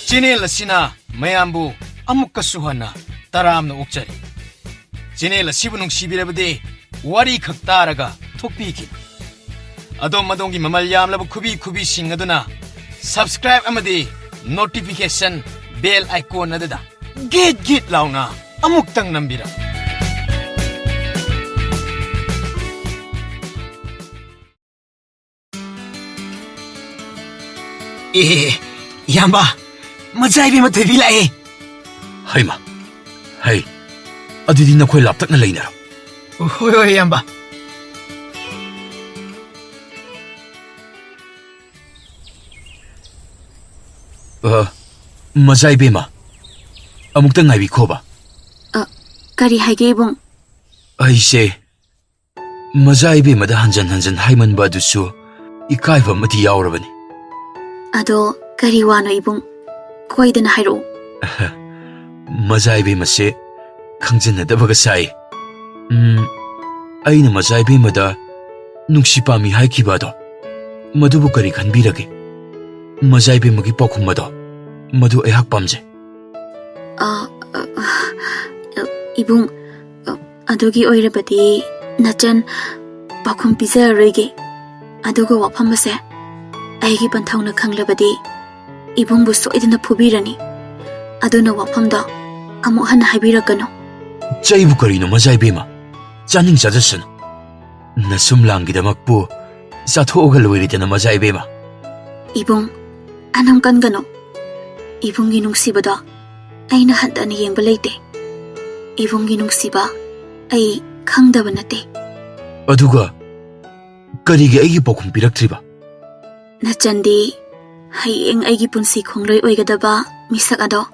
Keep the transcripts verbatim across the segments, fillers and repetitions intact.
Channel ꯑꯁꯤꯅ ꯃꯌꯥꯝꯕꯨ ꯑꯃꯨꯛꯀꯁꯨ ꯍꯟꯅ ꯇꯔꯥꯝꯅ ꯑꯣꯛꯆꯔꯤ꯫ ꯆꯦꯅꯦꯜ ꯑꯁꯤꯕꯨ ꯅꯨꯡꯁꯤꯕꯤꯔꯕꯗꯤ ꯋꯥꯔꯤ ꯈꯛ ꯇꯥꯔꯒ ꯊꯣꯛꯄꯤꯈꯤꯕ꯫ ꯑꯗꯣꯝ ꯑꯗꯣꯝꯒꯤ ꯃꯃꯜ ꯌꯥꯝꯂꯕ ꯈꯨꯕꯤ ꯈꯨꯕꯤꯁꯤꯡ ꯑꯗꯨꯅ subscribe ꯑꯃꯗꯤ notification bell icon ꯑꯗꯨꯗ ꯒꯤꯠ ꯒꯤꯠ ꯂꯥꯎꯅ ꯑꯃꯨꯛꯇꯪ ꯅꯝꯕꯤꯔꯝꯃꯨ꯫ ꯑꯦ, ꯏꯌꯥꯝꯕ, ꯃꯖꯥ ꯏꯕꯦꯝꯃ ꯊꯣꯏꯕꯤ ꯂꯥꯛꯑꯦ꯫ ꯍꯩꯃ, ꯍꯩ, ꯑꯗꯨꯗꯤ ꯅꯈꯣꯏ ꯂꯥꯞꯇꯛꯅ ꯂꯩꯅꯔꯣ꯫ ꯍꯣꯏ, ꯍꯣꯏ, ꯏꯌꯥꯝꯕ꯫ ꯑ, ꯃꯖꯥ ꯏꯕꯦꯝꯃ, ꯑꯃꯨꯛꯇ ꯉꯥꯏꯕꯤꯈꯣꯕ꯫ ꯑ, ꯀꯔꯤ ꯍꯥꯏꯒꯦ, ꯏꯕꯨꯡ? ꯑꯩꯁꯦ ꯃꯖꯥ ꯏꯕꯦꯝꯃꯗ ꯍꯟꯖꯟ ꯍꯟꯖꯟ ꯍꯥꯏꯃꯟꯕ ꯑꯗꯨꯁꯨ ꯏꯀꯥꯏꯕ ꯑꯃꯗꯤ ꯌꯥꯎꯔꯕꯅꯤ꯫ ꯑꯗꯣ ꯀꯔꯤ ꯋꯥꯅꯣ, ꯏꯕꯨꯡ? ꯀꯣꯏꯗꯅ ꯍꯥꯏꯔꯛꯎ꯫ ꯃꯖꯥ ꯏꯕꯦꯝꯃꯁꯦ ꯈꯪꯖꯟꯅꯗꯕꯒ ꯁꯥꯏ꯫ ꯎꯝ, ꯑꯩꯅ ꯃꯖꯥ ꯏꯕꯦꯝꯃꯗ ꯅꯨꯡꯁꯤ ꯄꯥꯝꯃꯤ ꯍꯥꯏꯈꯤꯕ ꯑꯗꯣ, ꯃꯗꯨꯕꯨ ꯀꯔꯤ ꯈꯟꯕꯤꯔꯒꯦ? ꯃꯖꯥ ꯏꯕꯦꯝꯃꯒꯤ ꯄꯥꯎꯈꯨꯝ ꯑꯗꯣ, ꯃꯗꯨ ꯑꯩꯍꯥꯛ ꯄꯥꯝꯖꯩ꯫ ꯑ, ꯑ, ꯑ, ꯏꯕꯨꯡ, ꯑ, ꯑꯗꯨꯒꯤ ꯑꯣꯏꯔꯕꯗꯤ ꯅꯆꯟ ꯄꯥꯎꯈꯨꯝ ꯄꯤꯖꯔꯔꯣꯏꯒꯦ꯫ ꯑꯗꯨꯒ ꯋꯥꯐꯝ ꯑꯁꯦ ꯑꯩꯒꯤ ꯄꯟꯊꯧꯅ ꯈꯪꯂꯕꯗꯤ ꯏꯕꯨꯡꯕꯨ ꯁꯣꯏꯗꯅ ꯐꯨꯕꯤꯔꯅꯤ꯫ ꯑꯗꯨꯅ ꯋꯥꯐꯝꯗꯣ ꯑꯃꯨꯛ ꯍꯟꯅ ꯍꯥꯏꯕꯤꯔꯛꯀꯅꯨ꯫ ꯆꯩꯕꯨ ꯀꯔꯤꯅꯣ, ꯃꯖꯥ ꯏꯕꯦꯝꯃ? ꯆꯥꯅꯤꯡ ꯆꯥꯖꯁꯅꯨ꯫ ꯅꯁꯨꯝ ꯂꯥꯡꯒꯤꯗꯃꯛꯄꯨ ꯆꯥꯊꯣꯛꯑꯒ ꯂꯣꯏꯔꯦꯗꯅ, ꯃꯖꯥ ꯏꯕꯦꯝꯃ꯫ ꯏꯕꯨꯡ, ꯑꯅꯝ ꯀꯟꯒꯅꯨ꯫ ꯏꯕꯨꯡꯒꯤ ꯅꯨꯡꯁꯤꯕꯗꯣ ꯑꯩꯅ ꯍꯟꯊꯅ ꯌꯦꯡꯕ ꯂꯩꯇꯦ꯫ ꯏꯕꯨꯡꯒꯤ ꯅꯨꯡꯁꯤꯕ ꯑꯩ ꯈꯪꯗꯕ ꯅꯠꯇꯦ꯫ ꯑꯗꯨꯒ ꯀꯔꯤꯒꯤ ꯑꯩꯒꯤ ꯄꯥꯎꯈꯨꯝ ꯄꯤꯔꯛꯇ꯭ꯔꯤꯕ? ꯅꯆꯟꯗꯤ ꯍꯌꯦꯡ ꯑꯩꯒꯤ ꯄꯨꯟꯁꯤ ꯈꯣꯡꯂꯣꯏ ꯑꯣꯏꯒꯗꯕ ꯃꯤꯁꯛ ꯑꯗꯣ,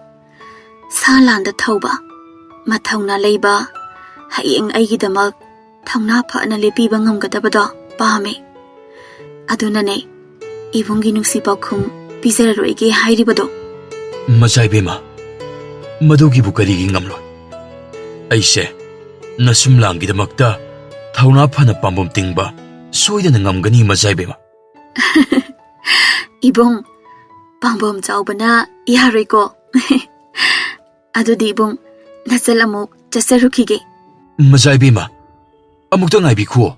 ꯁꯥ ꯂꯥꯟꯗ ꯊꯧꯕ, ꯃꯊꯧꯅꯥ ꯂꯩꯕ, ꯍꯌꯦꯡ ꯑꯩꯒꯤꯗꯃꯛ ꯊꯧꯅꯥ ꯐꯅ ꯂꯦꯞꯄꯤꯕ ꯉꯝꯒꯗꯕꯗꯣ ꯄꯥꯝꯃꯦ꯫ ꯑꯗꯨꯅꯅꯦ ꯏꯕꯨꯡꯒꯤ ꯅꯨꯡꯁꯤ ꯄꯥꯎꯈꯨꯝ ꯄꯤꯖꯔꯔꯣꯏꯒꯦ ꯍꯥꯏꯔꯤꯕꯗꯣ꯫ ꯃꯆꯥ ꯏꯕꯦꯝꯃ, ꯃꯗꯨꯒꯤꯕꯨ ꯀꯔꯤꯒꯤ ꯉꯝꯂꯣꯏ? ꯑꯩꯁꯦ ꯅꯁꯨꯝ ꯂꯥꯡꯒꯤꯗꯃꯛꯇ ꯊꯧꯅꯥ ꯐꯅ ꯄꯥꯝꯕꯣꯝ ꯇꯤꯡꯕ ꯁꯣꯏꯗꯅ ꯉꯝꯒꯅꯤ, ꯃꯆꯥ ꯏꯕꯦꯝꯃ꯫ ꯏꯕꯨꯡ, ꯄꯥꯝꯕꯣꯝ ꯆꯥꯎꯕꯅ ꯌꯥꯔꯣꯏꯀꯣ꯫ ꯑꯗꯨꯗꯤ ꯏꯕꯨꯡ, ꯅꯆꯜ ꯑꯃꯨꯛ ꯆꯠꯆꯔꯨꯈꯤꯒꯦ꯫ ꯃꯖꯥ ꯏꯕꯦꯝꯃ, ꯑꯃꯨꯛꯇ ꯉꯥꯏꯕꯤꯈꯨꯋꯣ꯫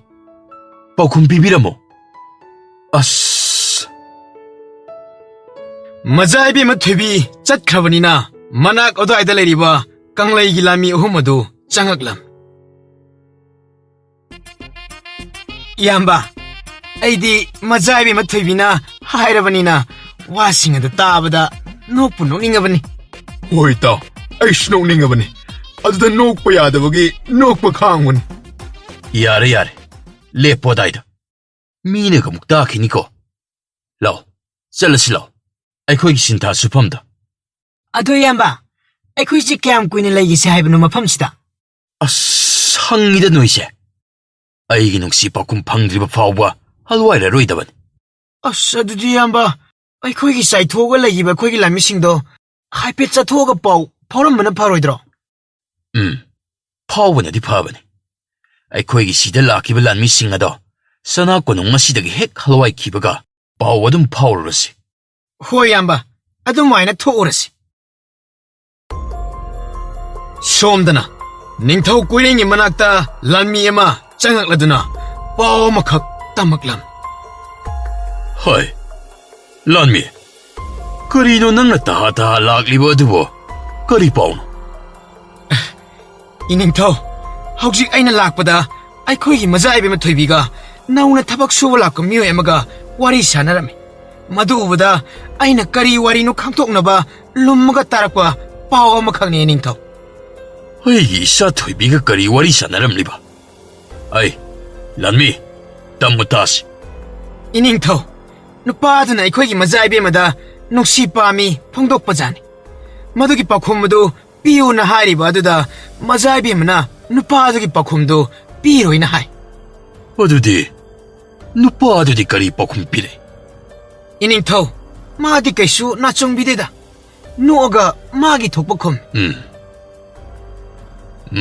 ꯄꯥꯎꯈꯨꯝ ꯄꯤꯕꯤꯔꯝꯃꯣ꯫ ꯑꯁ꯫ ꯃꯖꯥ ꯏꯕꯦꯝꯃ ꯊꯣꯏꯕꯤ ꯆꯠꯈ꯭ꯔꯕꯅꯤꯅ, ꯃꯅꯥꯛ ꯑꯗꯨꯋꯥꯏꯗ ꯂꯩꯔꯤꯕ ꯀꯪꯂꯩꯒꯤ ꯂꯥꯟꯃꯤ ꯑꯍꯨꯝ ꯑꯗꯨ ꯆꯪꯉꯛꯂꯝ꯫ ꯏꯌꯥꯝꯕ, ꯑꯩꯗꯤ ꯃꯖꯥ ꯏꯕꯦꯝꯃ ꯊꯣꯏꯕꯤꯅ ꯍꯥꯏꯔꯕꯅꯤꯅ, ꯋꯥꯁꯤꯡ ꯑꯗꯨ ꯇꯥꯕꯗ ꯅꯣꯛꯄꯨ ꯅꯣꯛꯅꯤꯡꯉꯕꯅꯤ꯫ ꯍꯣꯏ ꯏꯇꯥꯎ, ꯑꯩꯁꯨ ꯅꯣꯛꯅꯤꯡꯉꯕꯅꯤ꯫ ꯑꯗꯨꯗ ꯅꯣꯛꯄ ꯌꯥꯗꯕꯒꯤ ꯅꯣꯛꯄ ꯈꯥꯡꯕꯅꯤ꯫ ꯌꯥꯔꯦ, ꯌꯥꯔꯦ, ꯂꯦꯞꯄꯣ ꯑꯗꯥꯏꯗ꯫ ꯃꯤꯅꯒ ꯑꯃꯨꯛ ꯇꯥꯈꯤꯅꯤꯀꯣ꯫ ꯂꯥꯎ, ꯆꯠꯂꯁꯤ ꯂꯥꯎ, ꯑꯩꯈꯣꯏꯒꯤ ꯁꯤꯟꯊꯥ ꯁꯨꯐꯝꯗ꯫ ꯑꯗꯣ ꯏꯌꯥꯝꯕ, ꯑꯩꯈꯣꯏꯁꯦ ꯀꯌꯥꯝ ꯀꯨꯏꯅ ꯂꯩꯒꯦꯁꯦ ꯍꯥꯏꯕꯅꯣ ꯃꯐꯝꯁꯤꯗ? ꯑꯁ, ꯍꯪꯉꯤꯗ ꯅꯣꯏꯁꯦ꯫ ꯑꯩꯒꯤ ꯅꯨꯡꯁꯤ ꯄꯥꯎꯈꯨꯝ ꯐꯪꯗ꯭ꯔꯤꯕ ꯐꯥꯎꯕ ꯍꯜꯋꯥꯏꯔꯔꯣꯏꯗꯕꯅꯤ꯫ ꯑꯁ, ꯑꯗꯨꯗꯤ ꯏꯌꯥꯝꯕ, ꯑꯩꯈꯣꯏꯒꯤ ꯆꯥꯏꯊꯣꯛꯑꯒ ꯂꯩꯈꯤꯕ ꯑꯩꯈꯣꯏꯒꯤ ꯂꯥꯟꯃꯤꯁꯤꯡꯗꯣ ꯍꯥꯏꯐꯦꯠ ꯆꯠꯊꯣꯛꯑꯒ ꯄꯥꯎ ꯐꯥꯎꯔꯝꯕꯅ ꯐꯔꯣꯏꯗ꯭ꯔꯣ? ꯎꯝ, ꯐꯥꯎꯕꯅꯗꯤ ꯐꯕꯅꯤ꯫ ꯑꯩꯈꯣꯏꯒꯤ ꯁꯤꯗ ꯂꯥꯛꯈꯤꯕ ꯂꯥꯟꯃꯤꯁꯤꯡ ꯑꯗꯣ ꯁꯅꯥ ꯀꯣꯅꯨꯡ ꯑꯁꯤꯗꯒꯤ ꯍꯦꯛ ꯍꯜꯋꯥꯏꯈꯤꯕꯒ ꯄꯥꯎ ꯑꯗꯨꯝ ꯐꯥꯎꯔꯨꯔꯁꯤ꯫ ꯍꯣꯏ ꯏꯌꯥꯝꯕ, ꯑꯗꯨꯃꯥꯏꯅ ꯊꯣꯛꯎꯔꯁꯤ꯫ ꯁꯣꯝꯗꯅ ꯅꯤꯡꯊꯧ ꯀꯣꯏꯔꯦꯡꯒꯤ ꯃꯅꯥꯛꯇ ꯂꯥꯟꯃꯤ ꯑꯃ ꯆꯪꯉꯛꯂꯗꯨꯅ ꯄꯥꯎ ꯑꯃꯈꯛ ꯇꯝꯃꯛꯂꯝ꯫ ꯍꯣꯏ, ꯂꯥꯟꯃꯤ, ꯀꯔꯤꯅꯣ ꯅꯪꯅ ꯇꯍꯥ ꯇꯍꯥ ꯂꯥꯛꯂꯤꯕ ꯑꯗꯨꯕꯨ? ꯀꯔꯤ ꯄꯥꯎꯅꯣ? ꯏꯅꯤꯡꯊꯧ, ꯍꯧꯖꯤꯛ ꯑꯩꯅ ꯂꯥꯛꯄꯗ ꯑꯩꯈꯣꯏꯒꯤ ꯃꯖꯥ ꯏꯕꯦꯝꯃ ꯊꯣꯏꯕꯤꯒ ꯅꯧꯅ ꯊꯕꯛ ꯁꯨꯕ ꯂꯥꯛꯄ ꯃꯤꯑꯣꯏ ꯑꯃꯒ ꯋꯥꯔꯤ ꯁꯥꯟꯅꯔꯝꯃꯤ꯫ ꯃꯗꯨ ꯎꯕꯗ ꯑꯩꯅ ꯀꯔꯤ ꯋꯥꯔꯤꯅꯣ ꯈꯪꯗꯣꯛꯅꯕ ꯂꯨꯝꯃꯒ ꯇꯥꯔꯛꯄ ꯄꯥꯎ ꯑꯃꯈꯛꯅꯤ, ꯏꯅꯤꯡꯊꯧ꯫ ꯑꯩꯒꯤ ꯏꯆꯥ ꯊꯣꯏꯕꯤꯒ ꯀꯔꯤ ꯋꯥꯔꯤ ꯁꯥꯟꯅꯔꯝꯂꯤꯕ? ꯑꯩ, ꯂꯥꯟꯃꯤ, ꯇꯝꯃꯨ ꯇꯥꯁꯤ꯫ ꯏꯅꯤꯡꯊꯧ, ꯅꯨꯄꯥ ꯑꯗꯨꯅ ꯑꯩꯈꯣꯏꯒꯤ ꯃꯖꯥ ꯏꯕꯦꯝꯃꯗ ꯅꯨꯡꯁꯤ ꯄꯥꯝꯃꯤ ꯐꯣꯡꯗꯣꯛꯄꯖꯥꯠꯅꯤ꯫ ꯃꯗꯨꯒꯤ ꯄꯥꯎꯈꯨꯝ ꯑꯗꯨ ꯄꯤꯌꯨꯅ ꯍꯥꯏꯔꯤꯕ ꯑꯗꯨꯗ ꯃꯖꯥ ꯏꯕꯦꯝꯃꯅ ꯅꯨꯄꯥ ꯑꯗꯨꯒꯤ ꯄꯥꯎꯈꯨꯝꯗꯨ ꯄꯤꯔꯣꯏꯅ ꯍꯥꯏ꯫ ꯑꯗꯨꯗꯤ ꯅꯨꯄꯥ ꯑꯗꯨꯗꯤ ꯀꯔꯤ ꯄꯥꯎꯈꯨꯝ ꯄꯤꯔꯦ? ꯏꯅꯤꯡꯊꯧ, ꯃꯥꯗꯤ ꯀꯩꯁꯨ ꯅꯥꯆꯣꯡꯕꯤꯗꯦꯗ꯫ ꯅꯣꯛꯑꯒ ꯃꯥꯒꯤ ꯊꯣꯛꯄ ꯈꯨꯝ꯫ ꯎꯝ꯫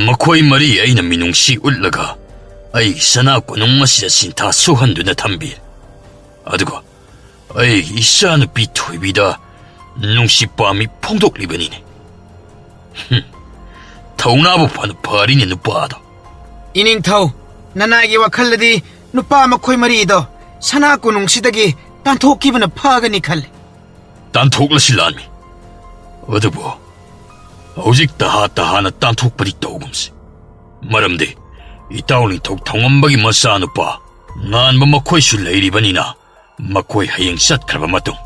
ꯃꯈꯣꯏ ꯃꯔꯤ ꯑꯩꯅ ꯃꯤꯅꯨꯡꯁꯤ ꯎꯠꯂꯒ ꯑꯩꯒꯤ ꯁꯅꯥ ꯀꯣꯅꯨꯡ ꯑꯁꯤꯗ ꯁꯤꯟꯊꯥ ꯁꯨꯍꯟꯗꯨꯅ ꯊꯝꯕꯤ꯫ ꯑꯗꯨꯒ ꯑꯩꯒꯤ ꯏꯆꯥꯅꯨꯄꯤ ꯊꯣꯏꯕꯤꯗ ꯅꯨꯡꯁꯤ ꯄꯥꯝꯃꯤ ꯐꯣꯡꯗꯣꯛꯂꯤꯕꯅꯤꯅꯦ꯫ ꯍꯨꯝ, ꯊꯧꯅꯥꯕꯨ ꯐꯅ ꯐꯔꯤꯅꯦ ꯅꯨꯄꯥꯗꯣ꯫ ꯏꯅꯤꯡꯊꯧ, ꯅꯅꯥꯏꯒꯤ ꯋꯥꯈꯜꯗꯗꯤ ꯅꯨꯄꯥ ꯃꯈꯣꯏ ꯃꯔꯤꯗꯣ ꯁꯅꯥ ꯀꯣꯅꯨꯡꯁꯤꯗꯒꯤ ꯇꯥꯟꯊꯣꯛꯈꯤꯕꯅ ꯐꯒꯅꯤ ꯈꯜꯂꯤ꯫ ꯇꯥꯟꯊꯣꯛꯂꯁꯤ ꯂꯥꯟꯃꯤ꯫ ꯑꯗꯨꯕꯨ ꯍꯧꯖꯤꯛ ꯇꯍꯥ ꯇꯍꯥꯅ ꯇꯥꯟꯊꯣꯛꯄꯗꯤ ꯇꯧꯒꯨꯝꯁꯤ꯫ ꯃꯔꯝꯗꯤ ꯏꯇꯥꯎ ꯅꯤꯡꯊꯧ ꯊꯧꯉꯝꯕꯒꯤ ꯃꯆꯥꯅꯨꯄꯥ ꯉꯥꯟꯕ ꯃꯈꯣꯏꯁꯨ ꯂꯩꯔꯤꯕꯅꯤꯅ, ꯃꯈꯣꯏ ꯍꯌꯦꯡ ꯆꯠꯈ꯭ꯔꯕ ꯃꯇꯨꯡ,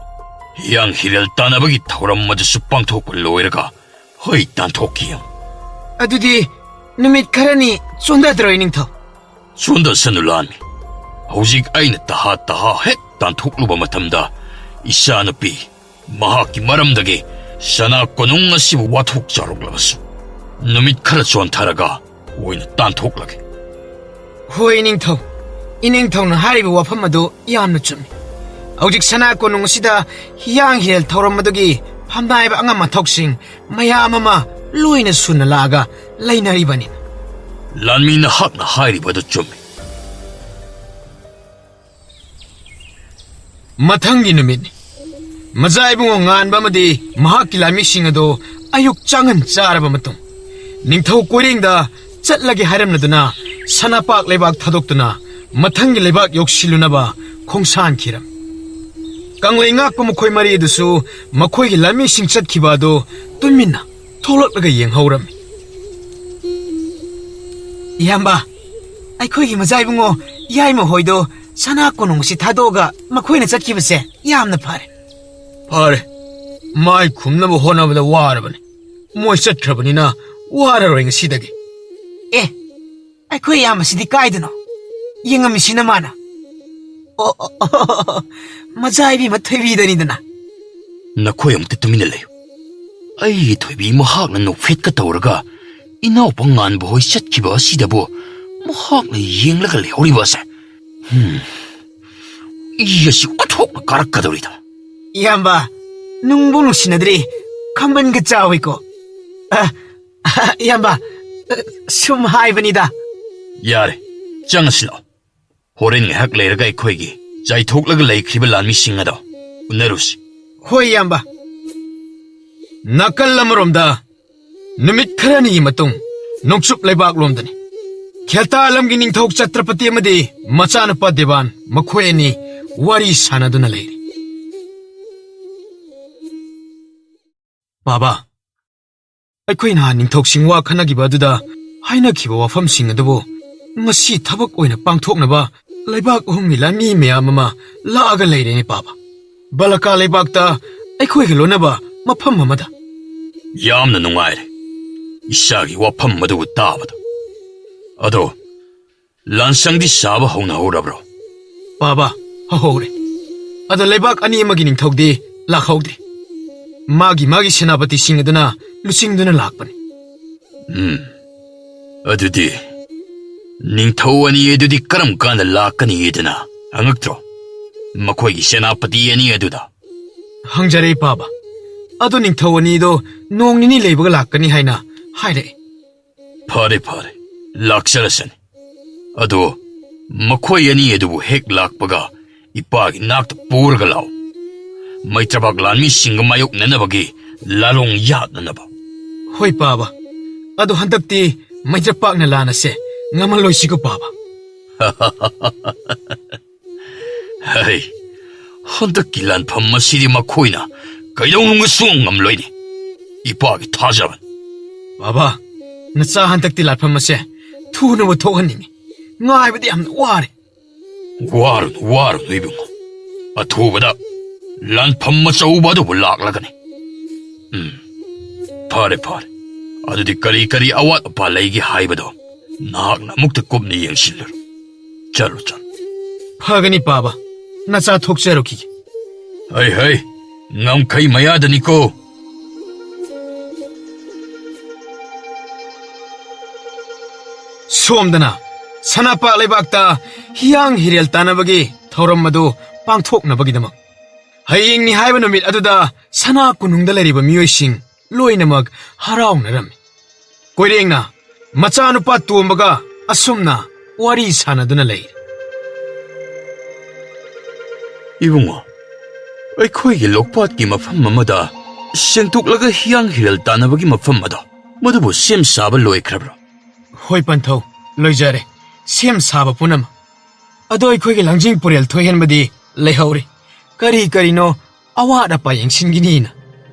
ꯍꯤꯌꯥꯡ ꯍꯤꯔꯦꯜ ꯇꯥꯟꯅꯕꯒꯤ ꯊꯧꯔꯝ ꯑꯗꯨꯁꯨ ꯄꯥꯡꯊꯣꯛꯄ ꯂꯣꯏꯔꯒ ꯍꯣꯏ ꯇꯥꯟꯊꯣꯛꯈꯤ꯫ ꯑꯗꯨꯗꯤ ꯅꯨꯃꯤꯠ ꯈꯔꯅꯤ ꯆꯣꯟꯊꯗ꯭ꯔꯣ, ꯏꯅꯤꯡꯊꯧ? ꯆꯣꯟꯊꯁꯅꯨ ꯂꯥꯟꯃꯤ꯫ ꯍꯧꯖꯤꯛ ꯑꯩꯅ ꯇꯍꯥ ꯇꯍꯥ ꯍꯦꯛ ꯇꯥꯟꯊꯣꯛꯂꯨꯕ ꯃꯇꯝꯗ, ꯏꯆꯥꯅꯨꯄꯤ ꯃꯍꯥꯛꯀꯤ ꯃꯔꯝꯗꯒꯤ ꯁꯅꯥ ꯀꯣꯅꯨꯡ ꯑꯁꯤꯕꯨ ꯋꯥꯊꯣꯛ ꯆꯥꯎꯔꯛꯂꯕꯁꯨ, ꯅꯨꯃꯤꯠ ꯈꯔ ꯆꯣꯟꯊꯔꯒ ꯑꯣꯏꯅ ꯇꯥꯟꯊꯣꯛꯂꯒꯦ꯫ ꯍꯣꯏ, ꯏꯅꯤꯡꯊꯧ꯫ ꯏꯅꯤꯡꯊꯧꯅ ꯍꯥꯏꯔꯤꯕ ꯋꯥꯐꯝ ꯑꯗꯨ ꯌꯥꯝꯅ ꯆꯨꯝꯃꯤ꯫ ꯍꯧꯖꯤꯛ ꯁꯅꯥ ꯀꯣꯅꯨꯡ ꯑꯁꯤꯗ ꯍꯤꯌꯥꯡ ꯍꯤꯔꯦꯜ ꯊꯧꯔꯝ ꯑꯗꯨꯒꯤ ꯐꯝꯅꯥꯏꯕ ꯑꯉꯝ ꯑꯊꯧꯁꯤꯡ ꯃꯌꯥꯝ ꯑꯃ ꯂꯣꯏꯅ ꯁꯨꯅ ꯂꯥꯛꯑꯒ ꯂꯩꯅꯔꯤꯕꯅꯤ꯫ ꯂꯥꯟꯃꯤ, ꯅꯍꯥꯛꯅ ꯍꯥꯏꯔꯤꯕꯗꯨ ꯆꯨꯝꯃꯤ꯫ ꯃꯊꯪꯒꯤ ꯅꯨꯃꯤꯠꯅꯤ꯫ ꯃꯖꯥ ꯏꯕꯨꯡꯉꯣ ꯉꯥꯟꯕ ꯑꯃꯗꯤ ꯃꯍꯥꯛꯀꯤ ꯂꯥꯟꯃꯤꯁꯤꯡ ꯑꯗꯨ ꯑꯌꯨꯛ ꯆꯥꯡꯉꯟ ꯆꯥꯔꯕ ꯃꯇꯨꯡ, ꯅꯤꯡꯊꯧ ꯀꯣꯏꯔꯦꯡꯗ ꯆꯠꯂꯒꯦ ꯍꯥꯏꯔꯝꯂꯗꯨꯅ, ꯁꯅꯥꯄꯥꯛ ꯂꯩꯕꯥꯛ ꯊꯥꯗꯣꯛꯇꯨꯅ ꯃꯊꯪꯒꯤ ꯂꯩꯕꯥꯛ ꯌꯧꯁꯤꯜꯂꯨꯅꯕ ꯈꯣꯡꯁꯥꯟꯈꯤꯔꯝ꯫ ꯀꯪꯂꯩ ꯉꯥꯛꯄ ꯃꯈꯣꯏ ꯃꯔꯤ ꯑꯗꯨꯁꯨ ꯃꯈꯣꯏꯒꯤ ꯂꯥꯟꯃꯤꯁꯤꯡ ꯆꯠꯈꯤꯕ ꯑꯗꯨ ꯇꯨꯃꯤꯟꯅ ꯊꯣꯛꯂꯛꯂꯒ ꯌꯦꯡꯍꯧꯔꯝꯃꯤ꯫ ꯏꯌꯥꯝꯕ, ꯑꯩꯈꯣꯏꯒꯤ ꯃꯖꯥ ꯏꯕꯨꯡꯉꯣ ꯌꯥꯏꯃ ꯍꯣꯏꯗꯣ ꯁꯅꯥ ꯀꯣꯅꯨꯡ ꯑꯁꯤ ꯊꯥꯗꯣꯛꯑꯒ ꯃꯈꯣꯏꯅ ꯆꯠꯈꯤꯕꯁꯦ ꯌꯥꯝꯅ ꯐꯔꯦ꯫ ꯐꯔꯦ꯫ ꯃꯥꯏ ꯈꯨꯝꯅꯕ ꯍꯣꯠꯅꯕꯗ ꯋꯥꯔꯕꯅꯤ꯫ ꯃꯣꯏ ꯆꯠꯈ꯭ꯔꯕꯅꯤꯅ ꯋꯥꯔꯔꯣꯏ ꯉꯁꯤꯗꯒꯤ꯫ ꯑꯦ, ꯑꯩꯈꯣꯏ ꯏꯌꯥꯝꯕꯁꯤꯗꯤ ꯀꯥꯏꯗꯅꯣ? ꯌꯦꯡꯉꯝꯃꯤꯁꯤꯅ ꯃꯥꯅ꯫ ꯑꯣ, ꯑꯣ, ꯑꯣ, ꯑꯣ, ꯃꯖꯥ ꯏꯕꯦꯝꯃ ꯊꯣꯏꯕꯤꯗꯅꯤꯗꯅ꯫ ꯅꯈꯣꯏ ꯑꯃꯨꯛꯇ ꯇꯨꯃꯤꯟꯅ ꯂꯩꯌꯨ꯫ ꯑꯩꯒꯤ ꯊꯣꯏꯕꯤ ꯃꯍꯥꯛꯅ ꯅꯣꯛꯐꯦꯠꯀ ꯇꯧꯔꯒ ꯏꯅꯥꯎꯄꯥ ꯉꯥꯟꯕ ꯍꯣꯏ ꯆꯠꯈꯤꯕ ꯑꯁꯤꯗꯕꯨ ꯃꯍꯥꯛꯅ ꯌꯦꯡꯂꯒ ꯂꯩꯍꯧꯔꯤꯕ ꯑꯁꯦ꯫ ꯍꯨꯝ꯫ ꯏ ꯑꯁꯤ ꯑꯣꯟꯊꯣꯛꯅ ꯀꯥꯔꯛꯀꯗꯧꯔꯤꯗ꯫ ꯏꯌꯥꯝꯕ, ꯅꯨꯡꯕꯨ ꯅꯨꯡꯁꯤꯅꯗ꯭ꯔꯤ, ꯈꯝꯕꯟꯒ ꯆꯥꯎꯏꯀꯣ꯫ ꯑ, ꯏꯌꯥꯝꯕ, ꯁꯨꯝ ꯍꯥꯏꯕꯅꯤꯗ꯫ ꯌꯥꯔꯦ, ꯆꯪꯉꯁꯤ ꯂꯥꯛꯑꯣ꯫ ꯍꯣꯔꯦꯟ ꯉꯥꯏꯍꯥꯛ ꯂꯩꯔꯒ ꯑꯩꯈꯣꯏꯒꯤ ꯆꯥꯏꯊꯣꯛꯂꯒ ꯂꯩꯈ꯭ꯔꯤꯕ ꯂꯥꯟꯃꯤꯁꯤꯡ ꯑꯗꯣ ꯎꯅꯔꯨꯁꯤ꯫ ꯍꯣꯏ, ꯏꯌꯥꯝꯕ꯫ ꯅꯥꯀꯜ ꯑꯃꯔꯣꯝꯗ ꯅꯨꯃꯤꯠ ꯈꯔꯅꯤꯒꯤ ꯃꯇꯨꯡ ꯅꯣꯡꯆꯨꯞ ꯂꯩꯕꯥꯛꯂꯣꯝꯗꯅꯤ꯫ ꯈꯦꯇꯥ ꯂꯝꯒꯤ ꯅꯤꯡꯊꯧ ꯆꯇ꯭ꯔꯄꯇꯤ ꯑꯃꯗꯤ ꯃꯆꯥꯅꯨꯄꯥ ꯗꯦꯕꯥꯟ, ꯃꯈꯣꯏ ꯑꯅꯤ ꯋꯥꯔꯤ ꯁꯥꯟꯅꯗꯨꯅ ꯂꯩꯔꯤ꯫ ꯕꯥꯕꯥ, ꯑꯩꯈꯣꯏ ꯅꯍꯥꯟ ꯅꯤꯡꯊꯧꯁꯤꯡ ꯋꯥ ꯈꯟꯅꯈꯤꯕ ꯑꯗꯨꯗ ꯍꯥꯏꯅꯈꯤꯕ ꯋꯥꯐꯝꯁꯤꯡ ꯑꯗꯨꯕꯨ ꯉꯁꯤ ꯊꯕꯛ ꯑꯣꯏꯅ ꯄꯥꯡꯊꯣꯛꯅꯕ ꯂꯩꯕꯥꯛ ꯑꯍꯨꯝꯒꯤ ꯂꯥꯟꯃꯤ ꯃꯌꯥꯝ ꯑꯃ ꯂꯥꯛꯑꯒ ꯂꯩꯔꯦꯅꯦ ꯄꯥꯕ꯫ ꯕꯂꯀꯥ ꯂꯩꯕꯥꯛꯇ ꯑꯩꯈꯣꯏꯒ ꯂꯣꯟꯅꯕ ꯃꯐꯝ ꯑꯃꯗ꯫ ꯌꯥꯝꯅ ꯅꯨꯡꯉꯥꯏꯔꯦ ꯏꯆꯥꯒꯤ ꯋꯥꯐꯝ ꯑꯗꯨꯕꯨ ꯇꯥꯕꯗ꯫ ꯑꯗꯣ ꯂꯥꯟꯁꯪꯗꯤ ꯁꯥꯕ ꯍꯧꯅꯍꯧꯔꯕ꯭ꯔꯣ? ꯄꯥꯕ, ꯍꯧꯍꯧꯔꯦ꯫ ꯑꯗꯣ ꯂꯩꯕꯥꯛ ꯑꯅꯤ ꯑꯃꯒꯤ ꯅꯤꯡꯊꯧꯗꯤ ꯂꯥꯛꯍꯧꯗ꯭ꯔꯤ꯫ ꯃꯥꯒꯤ ꯃꯥꯒꯤ ꯁꯦꯅꯥꯄꯇꯤꯁꯤꯡ ꯑꯗꯨꯅ ꯂꯨꯆꯤꯡꯗꯨꯅ ꯂꯥꯛꯄꯅꯤ꯫ ꯎꯝ, ꯑꯗꯨꯗꯤ ꯅꯤꯡꯊꯧ ꯑꯅꯤ ꯑꯗꯨꯗꯤ ꯀꯔꯝ ꯀꯥꯟꯗ ꯂꯥꯛꯀꯅꯤꯗꯅ ꯍꯪꯉꯛꯇ꯭ꯔꯣ ꯃꯈꯣꯏꯒꯤ ꯁꯦꯅꯥꯄꯇꯤ ꯑꯅꯤ ꯑꯗꯨꯗ? ꯍꯪꯖꯔꯦ ꯄꯥꯕ꯫ ꯑꯗꯣ ꯅꯤꯡꯊꯧ ꯑꯅꯤꯗꯣ ꯅꯣꯡ ꯅꯤꯅꯤ ꯂꯩꯕꯒ ꯂꯥꯛꯀꯅꯤ ꯍꯥꯏꯅ ꯍꯥꯏꯔꯛꯑꯦ꯫ ꯐꯔꯦ ꯐꯔꯦ, ꯂꯥꯛꯆꯔꯁꯅꯤ꯫ ꯑꯗꯣ ꯃꯈꯣꯏ ꯑꯅꯤ ꯑꯗꯨꯕꯨ ꯍꯦꯛ ꯂꯥꯛꯄꯒ ꯏꯄꯥꯒꯤ ꯅꯥꯛꯇ ꯄꯨꯔꯒ ꯂꯥꯛꯑꯣ꯫ ꯃꯩꯇ꯭ꯔꯄꯥꯛ ꯂꯥꯟꯃꯤꯁꯤꯡꯒ ꯃꯥꯌꯣꯛꯅꯅꯕꯒꯤ ꯂꯥꯂꯣꯡ ꯌꯥꯠꯅꯅꯕ꯫ ꯍꯣꯏ ꯄꯥꯕ, ꯑꯗꯣ ꯍꯟꯗꯛꯇꯤ ꯃꯩꯇ꯭ꯔꯄꯥꯛꯅ ꯂꯥꯟ ꯑꯁꯦ ꯉꯝꯍꯜꯂꯣꯏꯁꯤꯀꯣ ꯄꯥꯕ꯫ ꯍꯩ, ꯍꯟꯗꯛꯀꯤ ꯂꯥꯟꯐꯝ ꯑꯁꯤꯗꯤ ꯃꯈꯣꯏꯅ ꯀꯩꯗꯧꯅꯨꯡꯗ ꯁꯨꯡꯉꯝ ꯉꯝꯂꯣꯏꯅꯦ꯫ ꯏꯄꯥꯒꯤ ꯊꯥꯖꯕꯅꯤ꯫ ꯕꯥꯕꯥ, ꯅꯆꯥ ꯍꯟꯗꯛꯇꯤ ꯂꯥꯟꯐꯝ ꯑꯁꯦ ꯊꯨꯅꯕ ꯊꯣꯛꯍꯟꯅꯤꯡꯉꯤ꯫ ꯉꯥꯏꯕꯗꯤ ꯌꯥꯝꯅ ꯋꯥꯔꯦ꯫ ꯋꯥꯔꯨꯅꯨ, ꯋꯥꯔꯨꯅꯨ ꯏꯕꯨꯡꯉꯣ꯫ ꯑꯊꯨꯕꯗ ꯂꯥꯟꯐꯝ ꯑꯆꯧꯕ ꯑꯗꯨꯕꯨ ꯂꯥꯛꯂꯒꯅꯤ꯫ ꯎꯝ, ꯐꯔꯦ, ꯐꯔꯦ꯫ ꯑꯗꯨꯗꯤ ꯀꯔꯤ ꯀꯔꯤ ꯑꯋꯥꯠ ꯑꯄꯥ ꯂꯩꯒꯦ ꯍꯥꯏꯕꯗꯣ ꯅꯍꯥꯛꯅ ꯑꯃꯨꯛꯇ ꯀꯨꯞꯅ ꯌꯦꯡꯁꯤꯜꯂꯨꯔꯣ꯫ ꯆꯠꯂꯨ, ꯆꯠꯂꯨ꯫ ꯐꯒꯅꯤ ꯄꯥꯕ, ꯅꯆꯥ ꯊꯣꯛꯆꯔꯨꯈꯤꯒꯦ꯫ ꯍꯩ, ꯍꯩ, ꯉꯝꯈꯩ ꯃꯌꯥꯗꯅꯤꯀꯣ꯫ ꯁꯣꯝꯗꯅ ꯁꯅꯥꯄꯥꯛ ꯂꯩꯕꯥꯛꯇ ꯍꯤꯌꯥꯡ ꯍꯤꯔꯦꯜ ꯇꯥꯟꯅꯕꯒꯤ ꯊꯧꯔꯝ ꯑꯗꯨ ꯄꯥꯡꯊꯣꯛꯅꯕꯒꯤꯗꯃꯛ ꯍꯌꯦꯡꯅꯤ ꯍꯥꯏꯕ ꯅꯨꯃꯤꯠ ꯑꯗꯨꯗ ꯁꯅꯥ ꯀꯣꯅꯨꯡꯗ ꯂꯩꯔꯤꯕ ꯃꯤꯑꯣꯏꯁꯤꯡ ꯂꯣꯏꯅꯃꯛ ꯍꯔꯥꯎꯅꯔꯝꯃꯤ꯫ ꯀꯣꯏꯔꯦꯡꯅ ꯃꯆꯥꯅꯨꯄꯥ ꯇꯣꯝꯕꯒ ꯑꯁꯨꯝꯅ ꯋꯥꯔꯤ ꯁꯥꯟꯅꯗꯨꯅ ꯂꯩ꯫ ꯏꯕꯨꯡꯉꯣ, ꯑꯩꯈꯣꯏꯒꯤ ꯂꯣꯛꯄꯥꯠꯀꯤ ꯃꯐꯝ ꯑꯃꯗ ꯁꯦꯡꯗꯣꯛꯂꯒ ꯍꯤꯌꯥꯡ ꯍꯤꯔꯦꯜ ꯇꯥꯟꯅꯕꯒꯤ ꯃꯐꯝ ꯑꯗꯣ, ꯃꯗꯨꯕꯨ ꯁꯦꯝ ꯁꯥꯕ ꯂꯣꯏꯈ꯭ꯔꯕ꯭ꯔꯣ? ꯍꯣꯏ ꯄꯟꯊꯧ, ꯂꯣꯏꯖꯔꯦ꯫ ꯁꯦꯝ ꯁꯥꯕ ꯄꯨꯝꯅꯃꯛ꯫ ꯑꯗꯣ ꯑꯩꯈꯣꯏꯒꯤ ꯂꯥꯡꯖꯤꯡ ꯄꯨꯔꯦꯜ ꯊꯣꯏꯍꯦꯟꯕꯗꯤ ꯂꯩꯍꯧꯔꯤ꯫ ꯀꯔꯤ ꯀꯔꯤꯅꯣ ꯑꯋꯥꯠ ꯑꯄꯥ ꯌꯦꯡꯁꯤꯟꯒꯅꯤꯅ꯫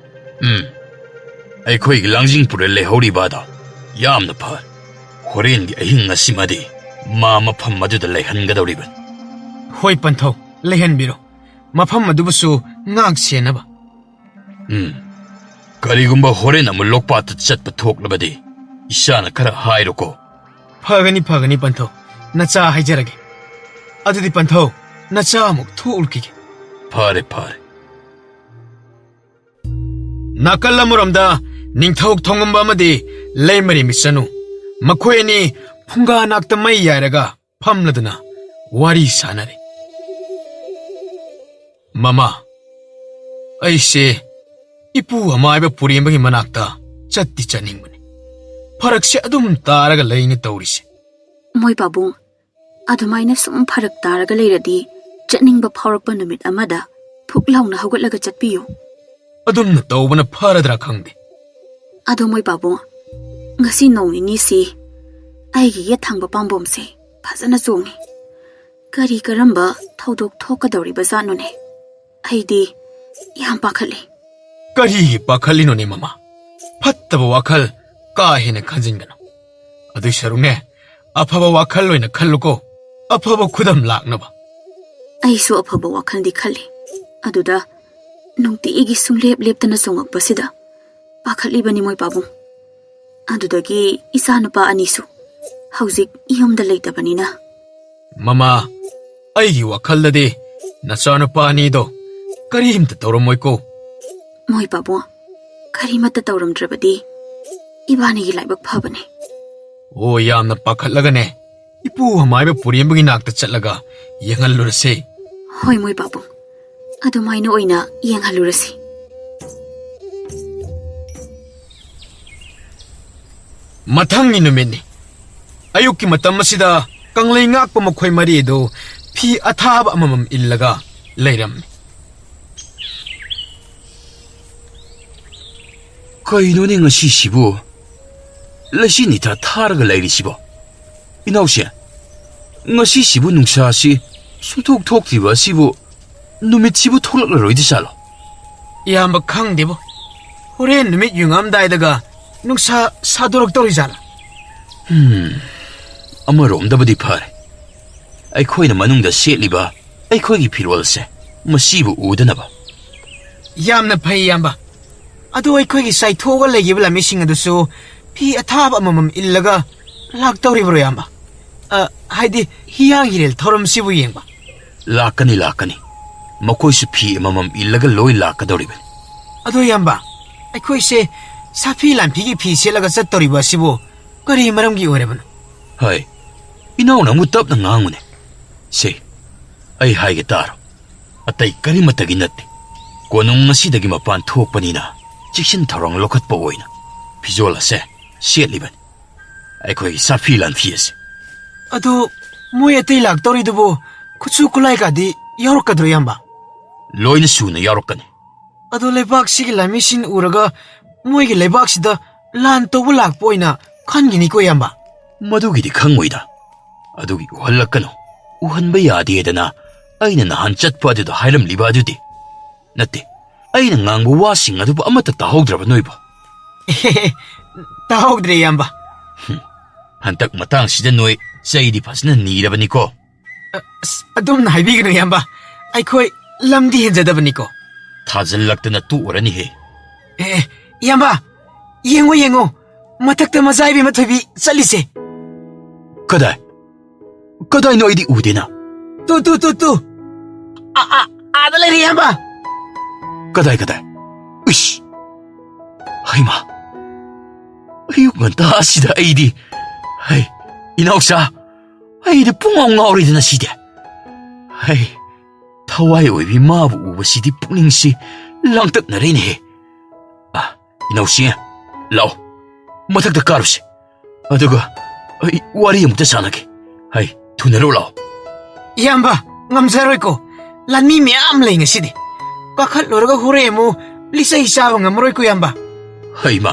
ꯎꯝ, ꯑꯩꯈꯣꯏꯒꯤ ꯂꯥꯡꯖꯤꯡ ꯄꯨꯔꯦꯜ ꯂꯩꯍꯧꯔꯤꯕ ꯑꯗꯣ ꯌꯥꯝꯅ ꯐꯔꯦ꯫ ꯍꯣꯔꯦꯟꯒꯤ ꯑꯍꯤꯡ ꯑꯁꯤꯃꯗꯤ ꯃꯥ ꯃꯐꯝ ꯑꯗꯨꯗ ꯂꯩꯍꯟꯒꯗꯧꯔꯤꯕꯅꯤ꯫ ꯍꯣꯏ ꯄꯟꯊꯧ, ꯂꯩꯍꯟꯕꯤꯔꯣ꯫ ꯃꯐꯝ ꯑꯗꯨꯕꯨꯁꯨ ꯉꯥꯛ ꯁꯦꯟꯅꯕ꯫ ꯎꯝ꯫ ꯀꯔꯤꯒꯨꯝꯕ ꯍꯣꯔꯦꯟ ꯑꯃꯨꯛ ꯂꯣꯛꯄꯥꯠꯇ ꯆꯠꯄ ꯊꯣꯛꯂꯕꯗꯤ ꯏꯁꯥꯅ ꯈꯔ ꯍꯥꯏꯔꯣꯀꯣ꯫ ꯐꯒꯅꯤ, ꯐꯒꯅꯤ ꯄꯟꯊꯧ꯫ ꯅꯆꯥ ꯍꯥꯏꯖꯔꯒꯦ꯫ ꯑꯗꯨꯗꯤ ꯄꯟꯊꯧ, ꯅꯆꯥ ꯑꯃꯨꯛ ꯊꯣꯛꯎꯈꯤꯒꯦ꯫ ꯐꯔꯦ, ꯐꯔꯦ꯫ ꯅꯥꯀꯜ ꯑꯃꯔꯣꯝꯗ ꯅꯤꯡꯊꯧ ꯊꯣꯡꯉꯝꯕ ꯑꯃꯗꯤ ꯂꯩꯃꯔꯦꯝꯕꯤ ꯆꯅꯨ, ꯃꯈꯣꯏ ꯑꯅꯤ ꯐꯨꯡꯒꯥ ꯅꯥꯛꯇ ꯃꯩ ꯌꯥꯏꯔꯒ ꯐꯝꯂꯗꯨꯅ ꯋꯥꯔꯤ ꯁꯥꯟꯅꯔꯤ꯫ ꯃꯃꯥ, ꯑꯩꯁꯦ ꯏꯄꯨ ꯑꯃꯥꯏꯕ ꯄꯨꯔꯦꯝꯕꯒꯤ ꯃꯅꯥꯛꯇ ꯆꯠꯇꯤ ꯆꯠꯅꯤꯡꯕꯅꯤ꯫ ꯐꯔꯛꯁꯦ ꯑꯗꯨꯝ ꯇꯥꯔꯒ ꯂꯩꯅꯦ ꯇꯧꯔꯤꯁꯦ꯫ ꯃꯣꯏ ꯄꯥꯕꯨꯡ, ꯑꯗꯨꯃꯥꯏꯅ ꯁꯨꯝ ꯐꯔꯛ ꯇꯥꯔꯒ ꯂꯩꯔꯗꯤ, ꯆꯠꯅꯤꯡꯕ ꯐꯥꯎꯔꯛꯄ ꯅꯨꯃꯤꯠ ꯑꯃꯗ ꯐꯨꯛ ꯂꯥꯎꯅ ꯍꯧꯒꯠꯂꯒ ꯆꯠꯄꯤꯌꯨ꯫ ꯑꯗꯨꯝꯅ ꯇꯧꯕꯅ ꯐꯔꯗ꯭ꯔꯥ ꯈꯪꯗꯦ꯫ ꯑꯗꯣ ꯃꯣꯏ ꯄꯥꯕꯨꯡ, ꯉꯁꯤ ꯅꯣꯡ ꯅꯤꯅꯤꯁꯤ ꯑꯩꯒꯤ ꯌꯦꯠ ꯊꯪꯕ ꯄꯥꯝꯕꯣꯝꯁꯦ ꯐꯖꯅ ꯆꯣꯡꯉꯤ꯫ ꯀꯔꯤ ꯀꯔꯝꯕ ꯊꯧꯗꯣꯛ ꯊꯣꯛꯀꯗꯧꯔꯤꯕ ꯖꯥꯠꯅꯣꯅꯦ? ꯑꯩꯗꯤ ꯌꯥꯝ ꯄꯥꯈꯠꯂꯤ꯫ ꯀꯔꯤꯒꯤ ꯄꯥꯈꯠꯂꯤꯅꯣꯅꯦ ꯃꯃꯥ? ꯐꯠꯇꯕ ꯋꯥꯈꯜ ꯀꯥ ꯍꯦꯟꯅ ꯈꯟꯖꯤꯟꯒꯅꯨ꯫ ꯑꯗꯨꯏ ꯁꯔꯨꯛꯅꯦ, ꯑꯐꯕ ꯋꯥꯈꯜ ꯑꯣꯏꯅ ꯈꯜꯂꯨꯀꯣ, ꯑꯐꯕ ꯈꯨꯗꯝ ꯂꯥꯛꯅꯕ꯫ ꯑꯩꯁꯨ ꯑꯐꯕ ꯋꯥꯈꯜꯗꯤ ꯈꯜꯂꯤ꯫ ꯑꯗꯨꯗ ꯅꯨꯡꯇꯤꯒꯤ ꯁꯨꯡꯂꯦꯞ ꯂꯦꯞꯇꯅ ꯆꯣꯡꯉꯛꯄꯁꯤꯗ ꯄꯥꯈꯠꯂꯤꯕꯅꯤ ꯃꯣꯏ ꯄꯥꯕꯨꯡ꯫ ꯑꯗꯨꯗꯒꯤ ꯏꯆꯥꯅꯨꯄꯥ ꯑꯅꯤꯁꯨ ꯍꯧꯖꯤꯛ ꯌꯨꯝꯗ ꯂꯩꯇꯕꯅꯤꯅ꯫ ꯃꯃꯥ, ꯑꯩꯒꯤ ꯋꯥꯈꯜꯗꯗꯤ ꯅꯆꯥꯅꯨꯄꯥ ꯑꯅꯤꯗꯣ ꯀꯔꯤꯝꯇ ꯇꯧꯔꯝꯃꯣꯏꯀꯣ꯫ ꯃꯣꯏ ꯄꯥꯕꯨꯡ, ꯀꯔꯤꯃꯠꯇ ꯇꯧꯔꯝꯗ꯭ꯔꯕꯗꯤ ꯏꯕꯥꯅꯤꯒꯤ ꯂꯥꯏꯕꯛ ꯐꯕꯅꯦ꯫ ꯑꯣ, ꯌꯥꯝꯅ ꯄꯥꯈꯠꯂꯒꯅꯦ, ꯏꯄꯨ ꯑꯃꯥꯏꯕ ꯄꯨꯔꯦꯝꯕꯒꯤ ꯅꯥꯛꯇ ꯆꯠꯂꯒ ꯌꯦꯡꯍꯜꯂꯨꯔꯁꯦ꯫ ꯍꯣꯏ ꯃꯣꯏ ꯄꯥꯕꯨꯡ, ꯑꯗꯨꯃꯥꯏꯅ ꯑꯣꯏꯅ ꯌꯦꯡꯍꯜꯂꯨꯔꯁꯤ꯫ ꯃꯊꯪꯒꯤ ꯅꯨꯃꯤꯠꯅꯤ꯫ ꯑꯌꯨꯛꯀꯤ ꯃꯇꯝ ꯑꯁꯤꯗ ꯀꯪꯂꯩ ꯉꯥꯛꯄ ꯃꯈꯣꯏ ꯃꯔꯤ ꯑꯗꯨ ꯐꯤ ꯑꯊꯥꯕ ꯑꯃꯃꯝ ꯏꯜꯂꯒ ꯂꯩꯔꯝꯃꯤ꯫ ꯀꯩꯅꯣꯅꯦ ꯉꯁꯤꯁꯤꯕꯨ? ꯂꯩꯆꯤꯟ ꯏꯊꯥ ꯊꯥꯔꯒ ꯂꯩꯔꯤꯁꯤꯕꯣ? ꯏꯅꯥꯎꯁꯦ, ꯉꯁꯤꯁꯤꯕꯨ ꯅꯨꯡꯁꯥꯁꯤ ꯁꯨꯡꯊꯣꯛ ꯊꯣꯛꯇ꯭ꯔꯤꯕ ꯑꯁꯤꯕꯨ ꯅꯨꯃꯤꯠꯁꯤꯕꯨ ꯊꯣꯛꯂꯛꯂꯔꯣꯏꯗꯤ ꯖꯥꯠꯂꯣ? ꯏꯌꯥꯝꯕ, ꯈꯪꯗꯦꯕꯣ꯫ ꯍꯣꯔꯦꯟ ꯅꯨꯃꯤꯠ ꯌꯨꯡꯉꯝꯗꯥꯏꯗꯒ ꯅꯨꯡꯁꯥ ꯁꯥꯗꯣꯔꯛꯇꯧꯔꯤ ꯖꯥꯠꯂꯥ? ꯍꯝ, ꯑꯃꯔꯣꯝꯗꯕꯨꯗꯤ ꯐꯔꯦ꯫ ꯑꯩꯈꯣꯏꯅ ꯃꯅꯨꯡꯗ ꯁꯦꯠꯂꯤꯕ ꯑꯩꯈꯣꯏꯒꯤ ꯐꯤꯔꯣꯜꯁꯦ ꯃꯁꯤꯕꯨ ꯎꯗꯅꯕ꯫ ꯌꯥꯝꯅ ꯐꯩ, ꯏꯌꯥꯝꯕ꯫ ꯑꯗꯣ ꯑꯩꯈꯣꯏꯒꯤ ꯆꯥꯏꯊꯣꯛꯑꯒ ꯂꯩꯈꯤꯕ ꯂꯥꯟꯃꯤꯁꯤꯡ ꯑꯗꯨꯁꯨ ꯐꯤ ꯑꯊꯥꯕ ꯑꯃꯃꯝ ꯏꯜꯂꯒ ꯂꯥꯛꯇꯧꯔꯤꯕ꯭ꯔꯣ, ꯏꯌꯥꯝꯕ? ꯑ, ꯍꯥꯏꯗꯤ ꯍꯤꯌꯥꯡ ꯍꯤꯔꯦꯜ ꯊꯧꯔꯝꯁꯤꯕꯨ ꯌꯦꯡꯕ? ꯂꯥꯛꯀꯅꯤ, ꯂꯥꯛꯀꯅꯤ꯫ ꯃꯈꯣꯏꯁꯨ ꯐꯤ ꯑꯃꯃꯝ ꯏꯜꯂꯒ ꯂꯣꯏ ꯂꯥꯛꯀꯗꯧꯔꯤꯕꯅꯤ꯫ ꯑꯗꯣ, ꯏꯌꯥꯝꯕ, ꯑꯩꯈꯣꯏꯁꯦ ꯁꯥꯐꯤ ꯂꯥꯟꯐꯤꯒꯤ ꯐꯤ ꯁꯦꯠꯂꯒ ꯆꯠꯇꯧꯔꯤꯕ ꯑꯁꯤꯕꯨ ꯀꯔꯤ ꯃꯔꯝꯒꯤ ꯑꯣꯏꯔꯕꯅꯣ? ꯍꯩ, ꯏꯅꯥꯎ ꯅꯪꯕꯨ ꯇꯞꯅ ꯉꯥꯡꯉꯨꯅꯦ꯫ ꯁꯦ, ꯑꯩ ꯍꯥꯏꯒꯦ ꯇꯥꯔꯣ꯫ ꯑꯇꯩ ꯀꯔꯤꯃꯠꯇꯒꯤ ꯅꯠꯇꯦ꯫ ꯀꯣꯅꯨꯡ ꯑꯁꯤꯗꯒꯤ ꯃꯄꯥꯟ ꯊꯣꯛꯄꯅꯤꯅ ꯆꯦꯛꯁꯤꯟ ꯊꯧꯔꯥꯡ ꯂꯧꯈꯠꯄ ꯑꯣꯏꯅ ꯐꯤꯖꯣꯜ ꯑꯁꯦ ꯁꯦꯠꯂꯤꯕꯅꯤ꯫ ꯑꯩꯈꯣꯏꯒꯤ ꯁꯥꯐꯤ ꯂꯥꯟꯐꯤ ꯑꯁꯦ꯫ ꯑꯗꯣ ꯃꯣꯏ ꯑꯇꯩ ꯂꯥꯛꯇꯧꯔꯤꯗꯨꯕꯨ ꯈꯨꯠꯁꯨ ꯈꯨꯠꯂꯥꯏꯒꯗꯤ ꯌꯥꯎꯔꯛꯀꯗ꯭ꯔꯣ, ꯏꯌꯥꯝꯕ? ꯂꯣꯏꯅ ꯁꯨꯅ ꯌꯥꯎꯔꯛꯀꯅꯤ꯫ ꯑꯗꯣ ꯂꯩꯕꯥꯛꯁꯤꯒꯤ ꯂꯥꯟꯃꯤꯁꯤꯡ ꯎꯔꯒ ꯃꯣꯏꯒꯤ ꯂꯩꯕꯥꯛꯁꯤꯗ ꯂꯥꯟ ꯇꯧꯕ ꯂꯥꯛꯄ ꯑꯣꯏꯅ ꯈꯟꯈꯤꯅꯤꯀꯣ, ꯏꯌꯥꯝꯕ? ꯃꯗꯨꯒꯤꯗꯤ ꯈꯪꯉꯣꯏꯗ꯫ ꯑꯗꯨꯒꯤ ꯎꯍꯜꯂꯛꯀꯅꯨ꯫ ꯎꯍꯟꯕ ꯌꯥꯗꯦꯗꯅ ꯑꯩꯅ ꯅꯍꯥꯟ ꯆꯠꯄ ꯑꯗꯨꯗ ꯍꯥꯏꯔꯝꯂꯤꯕ ꯑꯗꯨꯗꯤ꯫ ꯅꯠꯇꯦ, ꯑꯩꯅ ꯉꯥꯡꯕ ꯋꯥꯁꯤꯡ ꯑꯗꯨꯕꯨ ꯑꯃꯠꯇ ꯇꯥꯍꯧꯗ꯭ꯔꯕ ꯅꯣꯏꯕꯣ? ꯇꯥꯍꯧꯗ꯭ꯔꯦ, ꯏꯌꯥꯝꯕ꯫ ꯍꯝ, ꯍꯟꯗꯛ ꯃꯇꯥꯡꯁꯤꯗ ꯅꯣꯏ ꯆꯩꯗꯤ ꯐꯖꯅ ꯅꯤꯔꯕꯅꯤꯀꯣ꯫ ꯑ, ꯑꯁ, ꯑꯗꯨꯝꯅ ꯍꯥꯏꯕꯤꯒꯅꯨ, ꯏꯌꯥꯝꯕ꯫ ꯑꯩꯈꯣꯏ ꯂꯝꯗꯤ ꯍꯦꯟꯖꯗꯕꯅꯤꯀꯣ꯫ ꯊꯥꯖꯤꯜꯂꯛꯇꯅ ꯇꯣꯛꯑꯔꯅꯤꯍꯦ꯫ ꯑꯦ, ꯏꯌꯥꯝꯕ, ꯌꯦꯡꯉꯣ, ꯌꯦꯡꯉꯣ, ꯃꯊꯛꯇ ꯃꯆꯥ ꯏꯕꯦꯝꯃ ꯊꯣꯏꯕꯤ ꯆꯠꯂꯤꯁꯦ꯫ ꯀꯗꯥꯏ? ꯀꯗꯥꯏꯅꯣ? ꯑꯩꯗꯤ ꯎꯗꯦꯅ꯫ ꯇꯨ, ꯇꯨ, ꯇꯨ, ꯇꯨ꯫ ꯑ, ꯑ, ꯑꯥꯗ ꯂꯩꯔꯦ, ꯏꯌꯥꯝꯕ꯫ ꯀꯗꯥꯏ, ꯀꯗꯥꯏ? ꯏꯁ! ꯍꯩꯃꯥ! ꯑꯌꯨꯛ ꯉꯟꯇꯥ ꯑꯁꯤꯗ ꯑꯩꯗꯤ, ꯍꯩ, ꯏꯅꯥꯎꯆꯥ, ꯑꯩꯗꯤ ꯄꯨꯡꯉꯥꯎ ꯉꯥꯎꯔꯦꯗꯅ ꯁꯤꯗꯤ꯫ ꯍꯩ, ꯊꯋꯥꯏ ꯑꯣꯏꯕꯤ ꯃꯥꯕꯨ ꯎꯕꯁꯤꯗꯤ ꯄꯨꯛꯅꯤꯡꯁꯤ ꯂꯥꯡꯇꯛꯅꯔꯦꯅꯦꯍꯦ꯫ ꯑ, ꯏꯅꯥꯎꯁꯤ, ꯂꯥꯛꯑꯣ, ꯃꯊꯛꯇ ꯀꯥꯔꯨꯁꯤ꯫ ꯑꯗꯨꯒ ꯑꯩ ꯋꯥꯔꯤ ꯑꯃꯨꯛꯇ ꯁꯥꯟꯅꯒꯦ꯫ ꯍꯩ, ꯊꯨꯅꯔꯨ ꯂꯥꯛꯑꯣ꯫ ꯏꯌꯥꯝꯕ, ꯉꯝꯖꯔꯣꯏꯀꯣ꯫ ꯂꯥꯟꯃꯤ ꯃꯌꯥꯝ ꯂꯩ ꯉꯁꯤꯗꯤ꯫ ꯀꯥꯈꯠꯂꯨꯔꯒ ꯍꯣꯔꯦꯟ ꯑꯃꯨꯛ ꯂꯤꯆꯩ ꯆꯥꯕ ꯉꯝꯃꯔꯣꯏꯀꯣ, ꯏꯌꯥꯝꯕ꯫ ꯍꯩꯃꯥ,